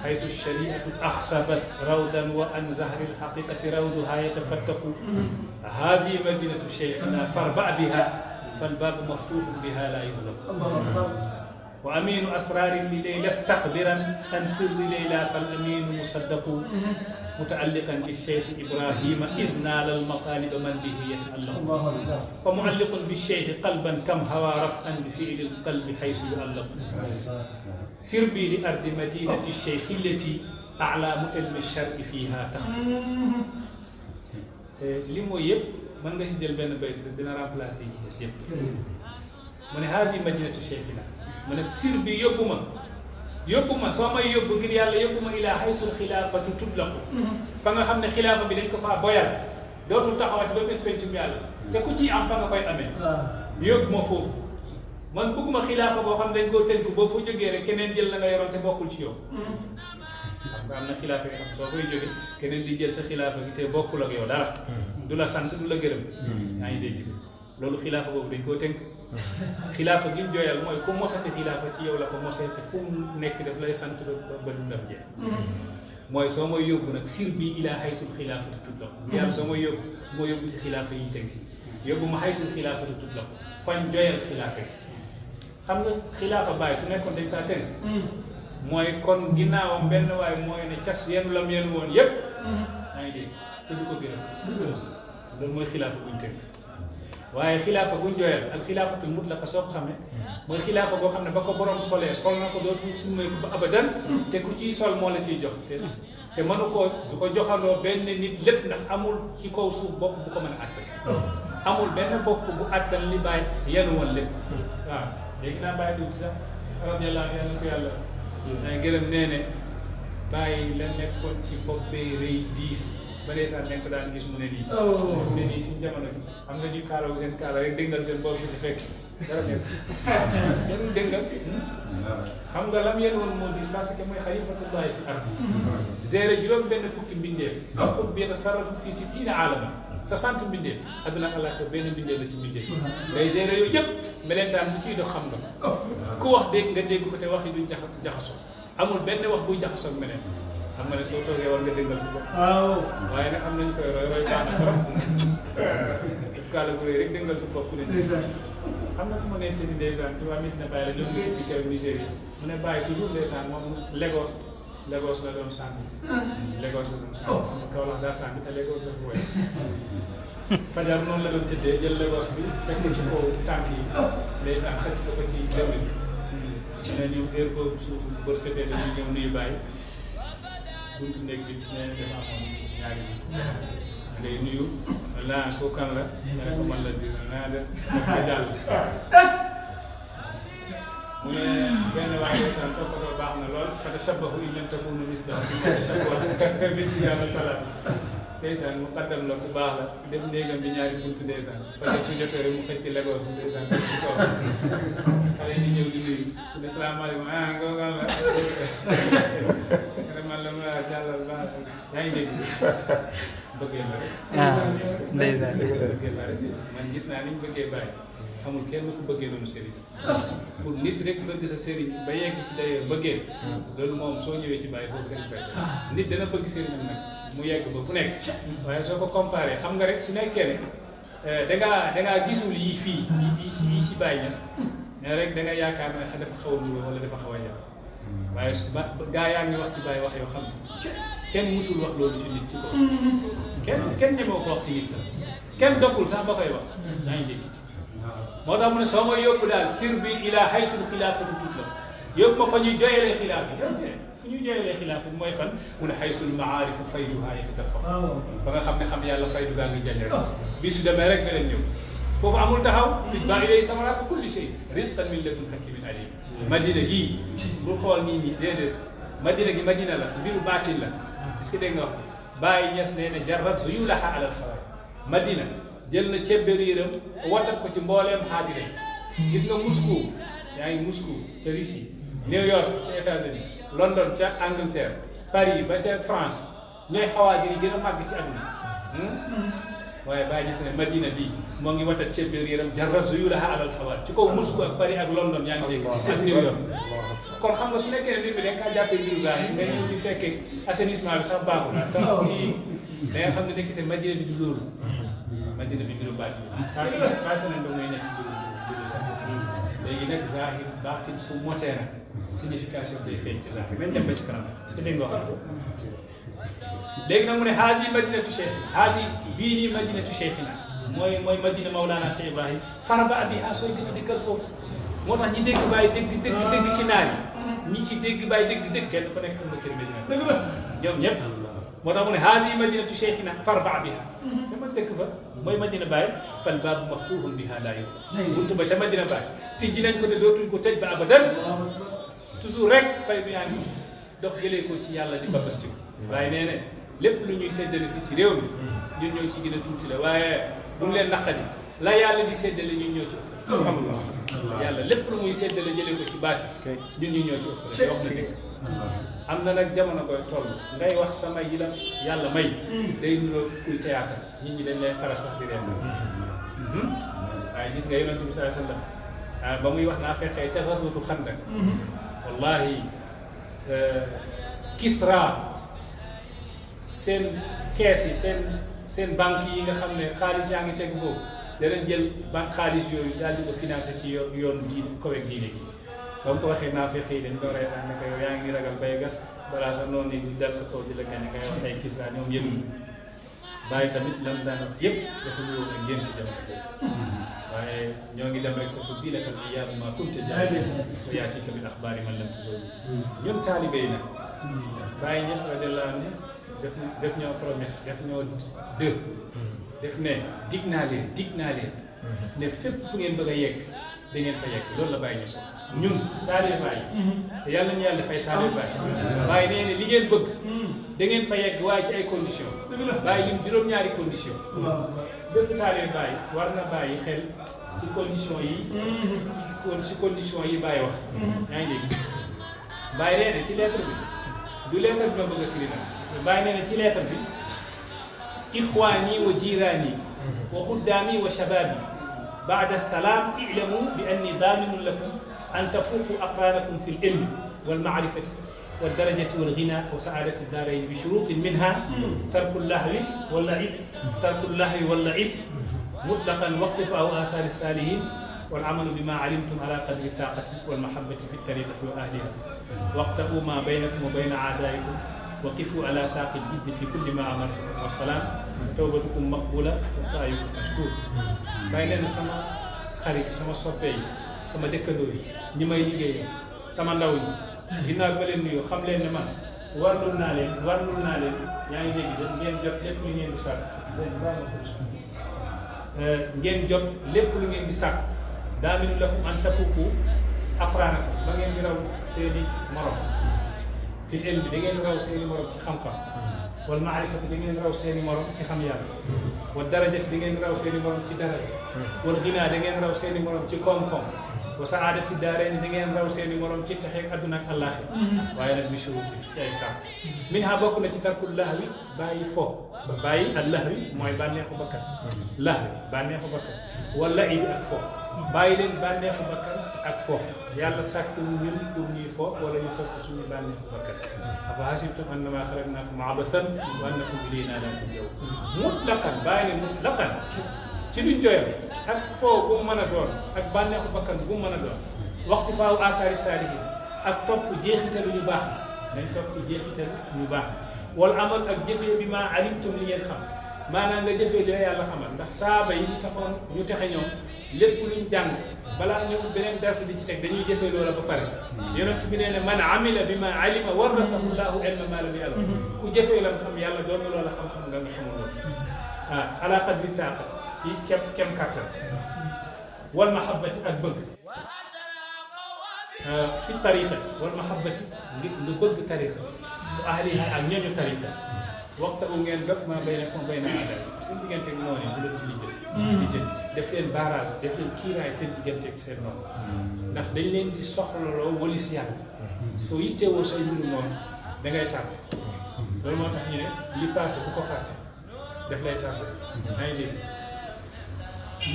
Speaker 3: حيث الشريعة أخصبت رودا وأن زهر الحقيقة رودها يتفتق هذه مدينة شيخنا فاربع بها فالباب مفتوح بها لا يغلق وأمين أسرار لليلى استخبرا عن سر ليلى فالأمين مصدق متعلقا بالشيخ إبراهيم إذ نال المطالب من به يتألق ومعلق بالشيخ قلبا كم هوى رفعا بفعل القلب حيث يؤلق سر بي لأرض مدينة الشيخ التي أعلام علم الشرع فيها تخفى li mooy yëpp mën nga ci jël benn bayt rek dina remplacer yi ci des yëpp mu ne haasi madinatu cheikhina mu ne sir bi yóbbu ma soo may yóbbu ngir yàlla yóbbu ma ilaa haysul xilaafatu tutlaqu fa nga xam ne xilaafa bi dañ ko faa boyal dootul taxawati ba bés pencum yàlla te ku ciy am fa nga koy amee yóbbu ma foofu man bëgguma xilaafa boo xam dañ koo tënk boo fa jógee rek keneen jël la nga yoroon te bokkul ci yow. xam nga am na xilaafa yi xam soo koy jógee keneen di jël sa xilaafa gi te bokkul ak yow dara. du la sant du la gërëm. yaa ngi dégg loolu xilaafa boobu dañ koo tënk. xilaafa gi ñu jooyal mooy ku mosati xilaafa ci yow la ko mosee te fu mu nekk daf lay sant ba dundam jeex. mooy soo may yóbbu nag sir bi ilaa xaysul xilaafatu tutla yàlla soo may yóbbu moo yóbbu si xilaafa yi tënk yóbbu ma xaysul xilaafatu tutla fañ jooyal xilaafa yi xam nga xilaafa bàyyi su nekkoon dañ kaa tënk mooy kon ginnaawam benn waaye mooy ne cas yenu lam yenu woon yépp yaa ngi dégg te du ko gërëm loolu mooy xilaafa buñ tënk waaye xilaafa buñ jooyal al xilaafatul mutlaqa soo ko xamee mooy xilaafa boo xam ne ba ko borom solee sol na ko dootul summeeku ba abadan te ku ciy sol moo la ciy jox te mënu koo du ko joxandoo benn nit lépp ndax amul ci kaw suuf bopp bu ko mën a àttan amul benn bopp bu àttan li bàyyi yenu woon lépp waaw léegi naa bàyyi tuuti sax radiyallahu yàlla ko yàlla day gërëm nee ne bàyyi la nekkoon ci bopp bee rëy diis ba dee sax nekk daan gis mu ne nii mu ne nii suñu jamono bi xam nga ñu kaalaw seen kaala rek déggal seen bopp bi ci fekk dara nekk dañu déggal xam nga lam yéen woon moo gis parce que mooy xalifatullahi fi ardi géré juróom benn fukki mbindeef pour bi tasarrafu fii si tiina aalama 60 mbindeef adduna Allah ko benn mbindeef la ci mbindeef ngay géré yooyu yëpp melentaan bu ciy dox xam nga ku wax dégg nga dégg ko te wax yi duñ jaxasoo amul benn wax buy jaxasoo ak meneen xam nga ne soo toogee war nga déggal si bopp waaw waaye nag xam nañ koy roy baax na trop def kaala bu rëy rek déggal si bopp ne xam nga fu ma nente ni ndeysaan ci waa Medina Baye la ñoom ngi di kew Nigéria mu ne Baye toujours ndeysaan moom Lagos la doon sànni Lagos la doon sànni xam nga Kaolack daa tàng te Lagos la ko woy fajar noonu la doon tëddee jël Lagos bi teg ko ci kaw tànk yi ndeysaan xëcc ko ci jaww ji ne ñu heure boobu su bër setee dañuy ñëw nuyu Baye buntu néeg bi nee na dafa amoon ñaari ngay nuyu laa ko kan la nga ko man la di naa def nga jàll mu ne benn waaye ndeysaan toppatoo baax na lool fa tashabbahu in lam takunu mislahu tashabbahu bi ci yàlla talaat ndeysaan mu xaddam la ku baax la def néegam bi ñaari buntu ndeysaan parce que su jotee rek mu xëcc ci Lagos ndeysaan ci kaw xale yi di ñëw di nuyu ne salaamaaleykum ah nga kan la man la ma jàllal baax yaa ngi dégg bëggee la rek ndeysaan bëggee la rek man gis naa ni ñu bëggee Baye amul kenn ku bëggee noonu sëriñ pour nit rek bëgg sa sëriñ ba yegg ci d'ailleurs bëggee loolu moom soo ñëwee ci Baye foofu rek bëgg nit dana bëgg sëriñam nag mu yegg ba fu nekk waaye soo ko comparé xam nga rek su nekkee ne dangaa gisul yi fii yi si Baye Niass rek da nga yaakaar ne dafa xaw a nuroo wala dafa xaw a yàq waaye su ba gaa yaa ngi wax ci Baye wax yoo xam ne kenn musul wax loolu ci nit ci kaw kenn ñemewu ko wax ci nit sax kenn doful sax ba koy wax yaa ngi dégg moo tax mu ne soo ma yóbbu daal sir bi ilaa haysul xilaafatu tutla yóbbu ma fa ñuy joyelee xilaafa fu ñuy joyelee xilaafa mooy fan mu ne haysul maarifu fayduhaa yatadaffaq ba nga xam ne xam yàlla faydu gaa ngi jañ rek bii su demee rek beneen ñëw foofu amul taxaw itbaa ilayhi samaraatu kulli shay rizqan min ladun hakimin alim madina gii bul xool nii nii déedéet madina gi madina la mbiru baatin la est-ce que dégg nga wax Baye Niass nee na jarrat zuyulaha alal xawaay madina jël na cebberiiram watat ko ci mbooleem xaadire gis nga Moscou yaa ngi Moscou ca Russie New York ca États-Unis London ca Angleterre Paris ba ca France ñooy xawaajir yi gën a màgg ci àdduna waaye Baye Niass ne madina bii moo ngi watat cebberiiram jarrat zuyulaha alal xawaay ci kaw Moscou ak Paris ak London yaa ngi dégg ak New York kon xam nga su nekkee ne mbir bi da nga kaa jàppee mbiru saa yi ngay ñëw di fekkee assainissement bi sax baaxul sax kii da nga xam ne nekkite madina bi du loolu madina bi mbiru baat passé nañ ba muy nekk mbiru léegi nag zahir baatin su motee na signification day feeñ ci zahir nañ dem ba ci kanam est-ce que dégg nga wax léegi nag mu ne haasi madinatu cheikh haasi bii nii madinatu cheikhina mooy madina Mawlana Cheikh Ibrahim faraba biha sooy dëkk dikkal foofu moo tax ñi dégg Baye dégg ci naar yi ñi ci dégg Baye dégg kenn ku nekk am na kër Medina ñoom ñëpp moo tax mu ne haasi madinatu cheikhina farba biha dama dëkk fa mooy Madina Baye fal baabu maftuhun biha laa yow buntu ba ca Madina Baye tijji nañ ko te dootuñ ko tëj ba abadan toujours rek fay bi yaa ngi dox jëlee ko ci yàlla di babastiku waaye nee ne lépp lu ñuy séddale fii ci réew mi ñun ñoo ci gën a tuuti la waaye bu mu leen naqadi la yàlla di séddale ñun ñoo ci yàlla lépp lu muy séddale jëlee ko ci baati ñun ñu ñoo ci ëpp wax na dëgg am na nag jamono koy toll ngay wax sama yi la yàlla may day nuroo kuy théâtre nit ñi dañ lay faral sax di reen waaye gis nga yonent bi sallallahu alayhi wasallam ba muy wax naa fekkee ca rasulu xandak wallahi Kisra seen kees yi seen banque yi nga xam ne xaalis yaa ngi teg foofu danañ jël banque xaalis yooyu daal di ko financé ci yoon diine koweeg diine gi ba mu ko waxee naa fexe yi dañ ko reetaan ne ko yow yaa ngi ragal bay gas balaa sax noonu ni di dal sa kaw di la gañe ngay wax ay Kisra ñoom yëguñu bàyyi tamit lam daan wax yëpp dafa ñëw ak ngeen ci jamono boobu waaye ñoo ngi dem rek sa tur bii la kat iyaabu maa kunta jaahila wa yaatika bil axbaari man lam tuzawwir ñun taalibe yi nag Baye Niass radiyallaahu anhu def ñoo promesse def ñoo def ne dig naa leen ne fépp fu ngeen bëgg a yegg da ngeen fa yegg loolu la Baye Niass ñun taalibe Baye te yàlla ñu yàlla dafay taalibe Baye waaye nee ne li ngeen bëgg da ngeen fa yegg waaye ci ay conditions Baye lim juróom-ñaari conditions bépp taalibe Baye war na bàyyi xel ci conditions yi Baye wax yaa ngi dégg Baye nee na ci lettre bi du lettre bi ma bëgg a firi nag Baye nee na ci lettre bi ixwaani wa jiiraani wa xuddaami wa shababi baada salaam i'lamu bi anni daaminun lakum an tafuuqu aqraanakum fi l-ilmi wal ma'rifati wad darajati wal ghinaa wa saadati daarayni bi shuruutin minhaa tarku llahwi wal la'ib mutlaqan wa iqtifaa'u aasaari s-saalihiin wal amalu bimaa alimtum alaa qadri t-taaqati wal mahabbati fi t-tariiqati wa ahlihaa waqta'uu maa baynakum wa bayna a'daa'ikum wa qifuu alaa saaqi l-jiddi fi kulli maa amartukum wa salaam tawbatukum maqbuula wa sa'yukum mashkuur. Bàyyi leen sama xarit sama soppe yi sama dëkkandoo yi ñi may liggéeyee sama ndaw ñi ginnaaw bi ma leen nuyoo xam leen ne man warlul naa leen yaa ngi dégg ngeen jot lépp lu ngeen di sàkk ngeen jot lépp lu ngeen di sàkk daaminu lakum an tafuuqu aqraanakum ba ngeen di raw seeni morom fil ilmi da ngeen raw seeni morom ci xam-xam wal maarifati da ngeen raw seeni morom ci xam yàlla wal darajati da ngeen raw seeni morom ci daraja wal ginaa da ngeen raw seeni morom ci koom-koom wa saadati daarayni da ngeen raw seeni morom ci texeeg adduna ak àllaaxira waaye nag bi shuruut ci ay sàrt min ha bokk na ci tarkul lahwi bàyyi fo bàyyi al lahwi mooy bànneexu bakkan lahwi bànneexu bakkan wala ibi ak fo bàyyi leen bànneexu bakkan ak fo yàlla sàkk ñun pour ñuy fo wala ñu topp suñu bànneexu bakkan afa hasibtum annamaa xalaqnaakum abasan wa annakum ilaynaa laa turja'uun mutlaqan bàyyi leen mutlaqan ci luñ joyal ak foo bu mu mën a doon ak bànneexu bakkan bu mu mën a doon waxtu faaw asaari saalihiin ak topp jeexitalu ñu baax nañ topp jeexitalu ñu baax wala amal ak jëfee bi maa alimtum li ngeen xam maanaam nga jëfee li la yàlla xamal ndax saaba yi ñu taxoon ñu texe ñoom lépp luñ jàng balaa ñëw beneen dars di ci teg dañuy jëfee loola ba pare yonent bi nee ne man amila bi ma alima warasahu llaahu ilma maa lam ya'lam ku jëfee lam xam yàlla doon na loola xam-xam nga xamul loolu ala qadri taaqati ci kem kàttan wal mahabbati ak bëgg fi tariqati wal mahabbati nga bëgg tariqa bu ahliha ak ñooñu tariqa waxta u ngeen dog maa baynakum wa bayna a'daa seen diggante ak noonu bu leen ci lijjanti def leen barrage def leen kiiraay seen diggante ak seen noonu ndax dañ leen di soxlaloo walis yàlla soo yittewoo say mbiru noonu da ngay tàmm loolu moo tax ñu ne li passé bu ko fàtte daf lay tàmm maa ngi dégg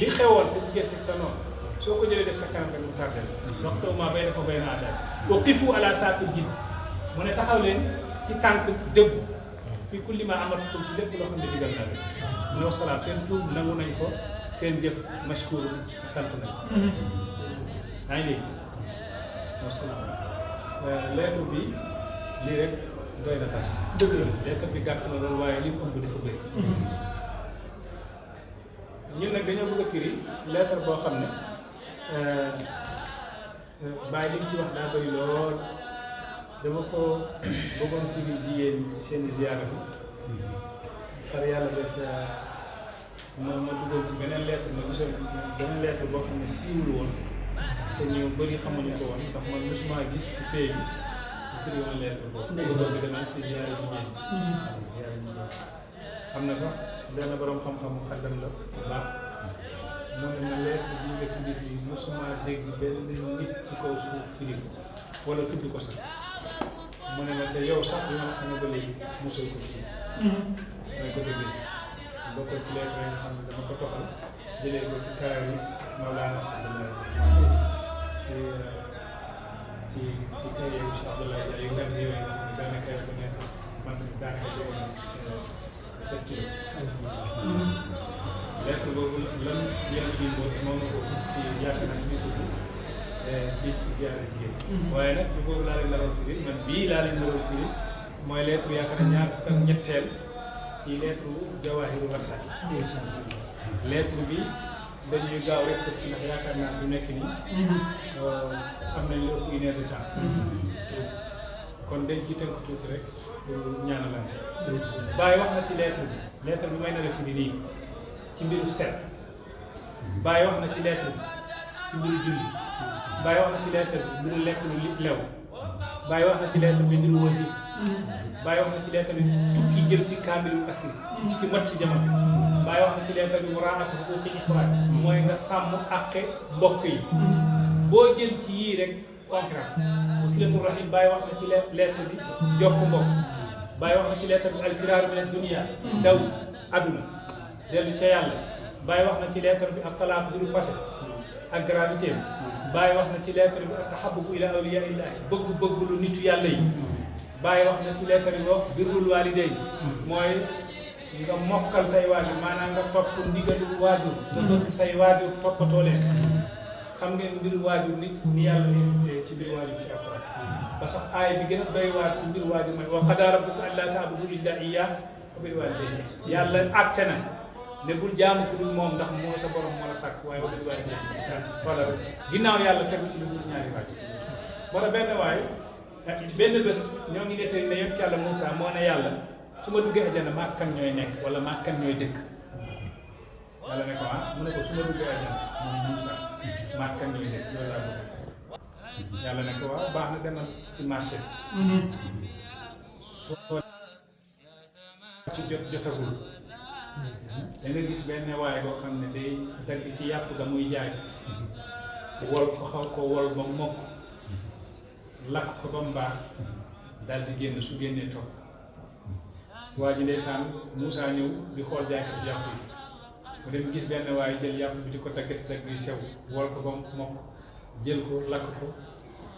Speaker 3: li xewoon sa diggante ak sa noonu soo ko jëlee def sa kanam rek mu tardel waxtu maa baynakum wa bayna a'daa wa qifu ala saaqil jidd mu ne taxaw leen ci tànk dëgg fi kulli ma amartukum ci lépp loo xam ne digal naa leen mu ne wasalaam seen tuub nangu nañ ko seen jëf mashkuur sant nañ maa ngi dégg wasalaam lettre bi lii rek doy na tas dëgg la lettre bi gàtt na loolu waaye li mu ëmb dafa bëri ñun nag dañoo bëgg a firi lettre boo xam ne bàyyi li mu ci wax daa bëri lool dama ko bëggoon firi jigéen ñi seen ziyaara bi far yàlla def ma duggoon ci beneen lettre ma gisoon beneen lettre boo xam ne siiwul woon te ñu bëri xamuñu ko woon ndax man mosuma gis ci pays bi mu firi woon lettre boobu bëggoon bi dama ci ziyaara jigéen am na sax benn borom xam-xam xaddam la bu baax mu ne ma lettre bi nga tudd fii mosuma dégg benn nit ci kaw suuf firi ko wala tudd ko sax mu ne ma te yow sax bi ma xamee ba léegi mosoo ko fii mooy ko dëgg bokkul ci lettre yi nga xam ne dama ko toxal jëlee ko ci kararis Mawlana ci kay yow Cheikh Abdoulaye Dia yu ngan yooyu nga xam ne benn kay bu nekk man daanaka joxoon 7 kilos lettre boobu lan yéen fii moom na ko ci yaakaar naa ci tudd ci ziara jigéen waaye nag du boobu laa leen naroon firi man bii laa leen naroon firi mooy lettre yaakaar naa ñaar fukk ak ñetteel ci lettre Jawaahiru Rasaa'il lettre bi dañuy gaaw rek ci ndax yaakaar naa du nekk nii am nañ lu ëpp 1 heure de temps kon dañ ciy tënk tuuti rek pour ñaanalante Baye wax na ci lettre bi may na la firi nii ci mbiru set Baye wax na ci lettre bi ci mbiru julli Baye wax na ci lettre bi mbiru lekk lu lew Baye wax na ci lettre bi mbiru wasif Baye wax na ci lettre bi tukki jëm ci kaamilul asri ci mat ci jamono Baye wax na ci lettre bi muraa'atu huquuqi ixwaan mooy nga sàmm àqe mbokk yi boo jël ci yii rek conférence wasilatul rahim Baye wax na ci lettre bi jokk mbokk Baye wax na ci lettre bi alfiraaru min ad-dunya daw aduna dellu ca yàlla Baye wax na ci lettre bi ak talaaq biru passé ak gravité Baye wax na ci lettre bi ak tahabbubu ila awliyaa illahi bëgg lu nitu yàlla yi Baye wax na ci lettre bi wax birrul waalidayn mooy nga mokkal say waajur maanaam nga topp ndigalu waajur nga bëgg say waajur toppatoo leen xam ngeen mbiru waajur ni yàlla insisté ci mbiru waajur ci Alxuraan ba sax aay bi gën a doy waar ci mbiru waajur mooy wa qadaa rabbuka allaa ta'budu illaa iyyaahu wa bil waalidayni yàlla àtte na ne bul jaamu ku dul moom ndax mooy sa borom moo la sàkk waaye wa bil waalidayni ihsaan wala ginnaaw yàlla tegu ci lu dul ñaari waajur wala benn waaye benn bés ñoo ngi nettali ne yonent yàlla Moussa moo ne yàlla su ma duggee àjjana maa kan ñooy nekk wala maa kan ñooy dëkk yàlla ne ko mu ne ko su ma duggee àjjana moom Moussa maa kan ñooy dëkk loolu laa bëgg yàlla ne ko waaw baax na demal ci marché soo ci jotagul da nga gis benn waaye boo xam ne day dagg ci yàpp ga muy jaay wol ko xaw ko wol ba mokk lakk ko ba mu baax daal di génn su génnee toog waa ji ndeysaan Moussa ñëw di xool jaaykat yàpp yi mu dem gis benn waaye jël yàpp bi di ko daggati dagg yu sew wol ko ba mu mokk jël ko lakk ko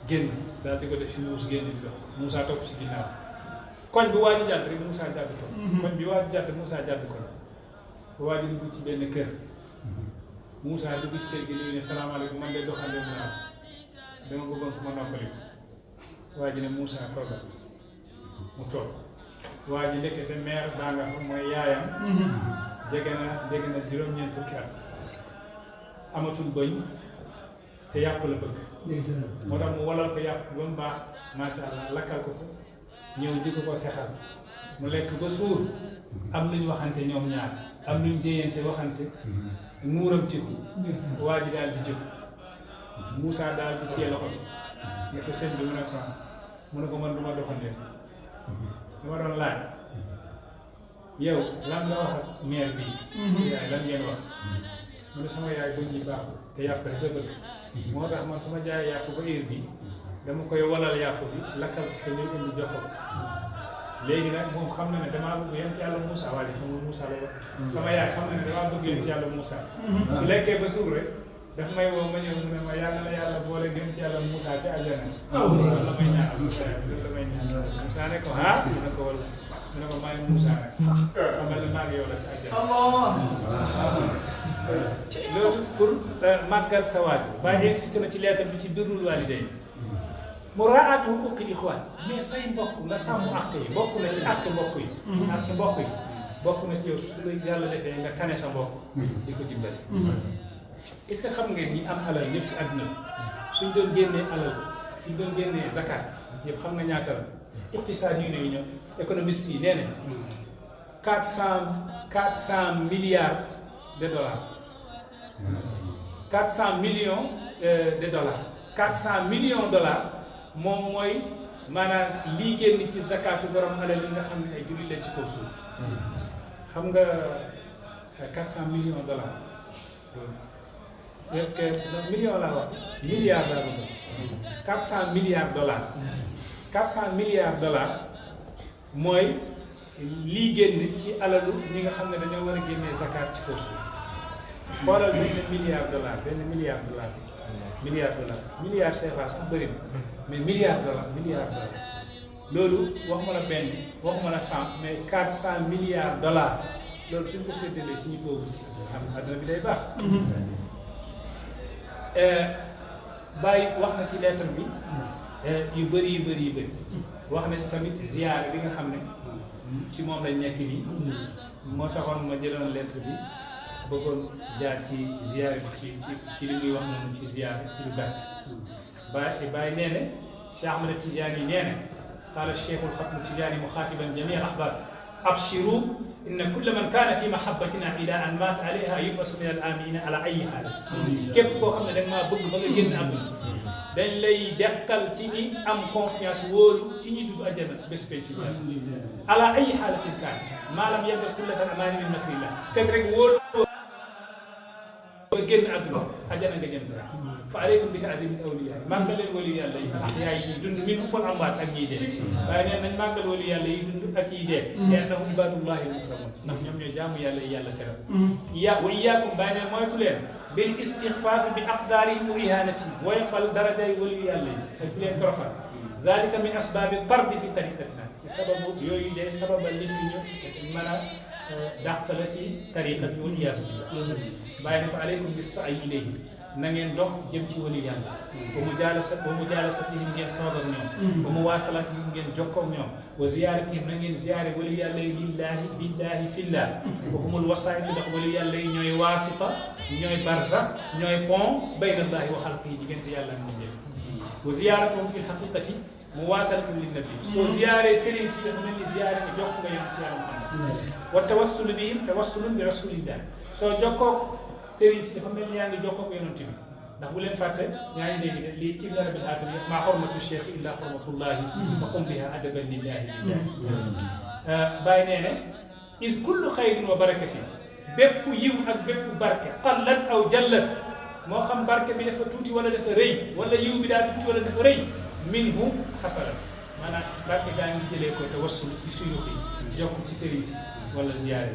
Speaker 3: génn daal di ko def si muus génn di dox Moussa topp si ginnaaw koñ bi waa ji jàdd rek Moussa jàdd ko koñ bi waa ji jàdd Moussa jàdd ko waa ji dugg ci benn kër Moussa dugg ci kër gi léegi ne salaamaaleykum man de doxandee mu am dama bëggoon fu ma noppali waa ji ne Moussa toogal mu toog waa ji ndekete mère baa nga fa mooy yaayam jege na juróom-ñeent fukki at amatul bëñ te yàpp la bëgg moo tax mu walal ko yàpp ba mu baax macha allah lakkal ko ko ñëw di ko sexal mu lekk ba suur am luñ waxante ñoom ñaar am luñ déyante waxante muuram ci waa ji daal di jóg Moussa daal di téye loxo bi ne ko sëñ bi mu ne ko man du ma doxandee dama doon laaj yow lan nga wax ak mère bii yaay lan ngeen wax mu ne sama yaay bëñ yi baaxul te yàpp rek la bëgg moo tax man su ma jaay yàpp ba heure bi dama koy walal yàpp bi lakkal ko ñëw indi jox ko léegi nag moom xam na ne damaa bëgg yonent yàlla Moussa waaye xamul Moussa la wax sama yaay xam na ne damaa bëgg yonent yàlla Moussa su lekkee ba suur rek daf may woo ma ñëw mu ne ma yàlla na yàlla boole yonent yàlla Moussa ci àjjana loolu la may ñaanal loolu la may ñaanal Moussa ne ko mu ne ko wala mu ne ko maa ngi Moussa nag xamal ne maa ngi yow la ci àjjana loolu pour màggal sa waajur Baye insisté na ci lettre bi ci birrul waalidayn muraa'atu huquuqil ixwaan mais say mbokk nga sàmm àq yi bokk na ci àq mbokk yi àq mbokk yi bokk na ci yow su la yàlla defee nga tane sa mbokk di ko dimbali est-ce que xam ngeen ñi am alal ñëpp ci àdduna bi suñ doon génnee alal suñ doon génnee zakat yëpp xam nga ñaata la iqtisaad yi ne ñoom économistes yi nee nañ 400 milliards de dollars 400 millions de dollars 400 millions de dollars moom mooy maanaam lii génn ci zakatu borom alal yi nga xam ne ay jullit la ci kaw suuf xam nga 400 millions de dollars million laa wax milliard laa bëgg 400 milliards dollars 400 milliards dollars mooy lii génn ci alalu ñi nga xam ne dañoo war a génnee zakat ci kaw suuf xoolal benn milliard dollars milliard CFA sax bëri na mais milliard dollars loolu waxuma la benn waxuma la 100 mais 400 milliards dollars loolu suñ ko séddalee ci ñi pauvre ci xam adduna bi day baax. Baye wax na ci lettre bi yu bëri wax na ci tamit ziyaara bi nga xam ne ci moom lañ nekk nii moo taxoon ma jëloon lettre bi bëggoon jaar ci ziyaara bi ci li muy wax noonu ci ziyaara ci lu gàtt. Baye nee na Cheikh Ahmed Tidiane nee na qaala Cheikhul Khatm Tidiane muxaatiban jamii al-ahbaab abshiru inna kulla man kaana fi mahabbatina ila an maata alayha yubasu min al-aaminiina ala ayyi haal. képp koo xam ne da nga maa bëgg ba nga génn àdduna dañ lay dekkal ci ñi am confiance wóolu ci ñi dugg àjjana bés penc ci ala ayyi haalatin kaan maa lam yalbas kullatan amaani min makrillah fekk rek wóolu ba génn àdduna àjjana nga jëm dara fa aleykum bi ta'ziimi awliyaa màggal leen waliyu yàlla yi ahyaa yi dund minhum wal amwaat ak ñiy dee waaye neen nañ màggal waliyu yàlla yi dund ak yiy dee innahum ibaadullahi al-mukramuun ndax ñoom ñooy jaamu yàlla yi yàlla teral wa iyyaakum bàyyi neen moytu leen bil istixfaafi bi aqdaarihim wa ihaanatihim woyofal darajay waliyu yàlla yi ak di leen toroxal zaalika min asbaabi tardi fi tariqatina ci sababu yooyu day sababal nit ñi ñu mën a dàq la ci tariqa bi wal iyaazu billah bàyyi na fa aleykum bis sa'yi ilayhi na ngeen dox jëm ci waliyu yàlla wa mujaalasatihim ngeen toog ak ñoom wa muwaasalatihim ngeen jokkoo ak ñoom wa ziyaaratihim na ngeen ziyaare waliyu yàlla yi lillahi billahi fillah wa humul wasaa'il ndax waliyu yàlla yi ñooy waasita ñooy barzax ñooy pont baynallahi wa xalqihi diggante yàlla ak nit ñi wa ziyaaratuhum fi lxaqiqati muwaasalatun linnabi soo ziyaaree sëriñ si dafa mel ni ziyaare nga jokk nga yem ci yàlla Muhammad wa tawassulu bihim tawassulun bi rasulillah soo jokkoo sëriñ si dafa mel ni yaa ngi jokkoo ak yonent bi ndax bu leen fàtte yaa ngi dégg de lii ibn arabil haatami maa xormatu cheikh illa xormatullahi wa qum biha adaban lillahi Baye nee ne is kullu xayrin wa barakatin bépp yiw ak bépp barke qallat aw jallat moo xam barke bi dafa tuuti wala dafa rëy wala yiw bi daa tuuti wala dafa rëy minhu xasalat maanaam barke gaa ngi jëlee ko tawassul ci suyuux yi yokk ci sëriñ si wala ziyaare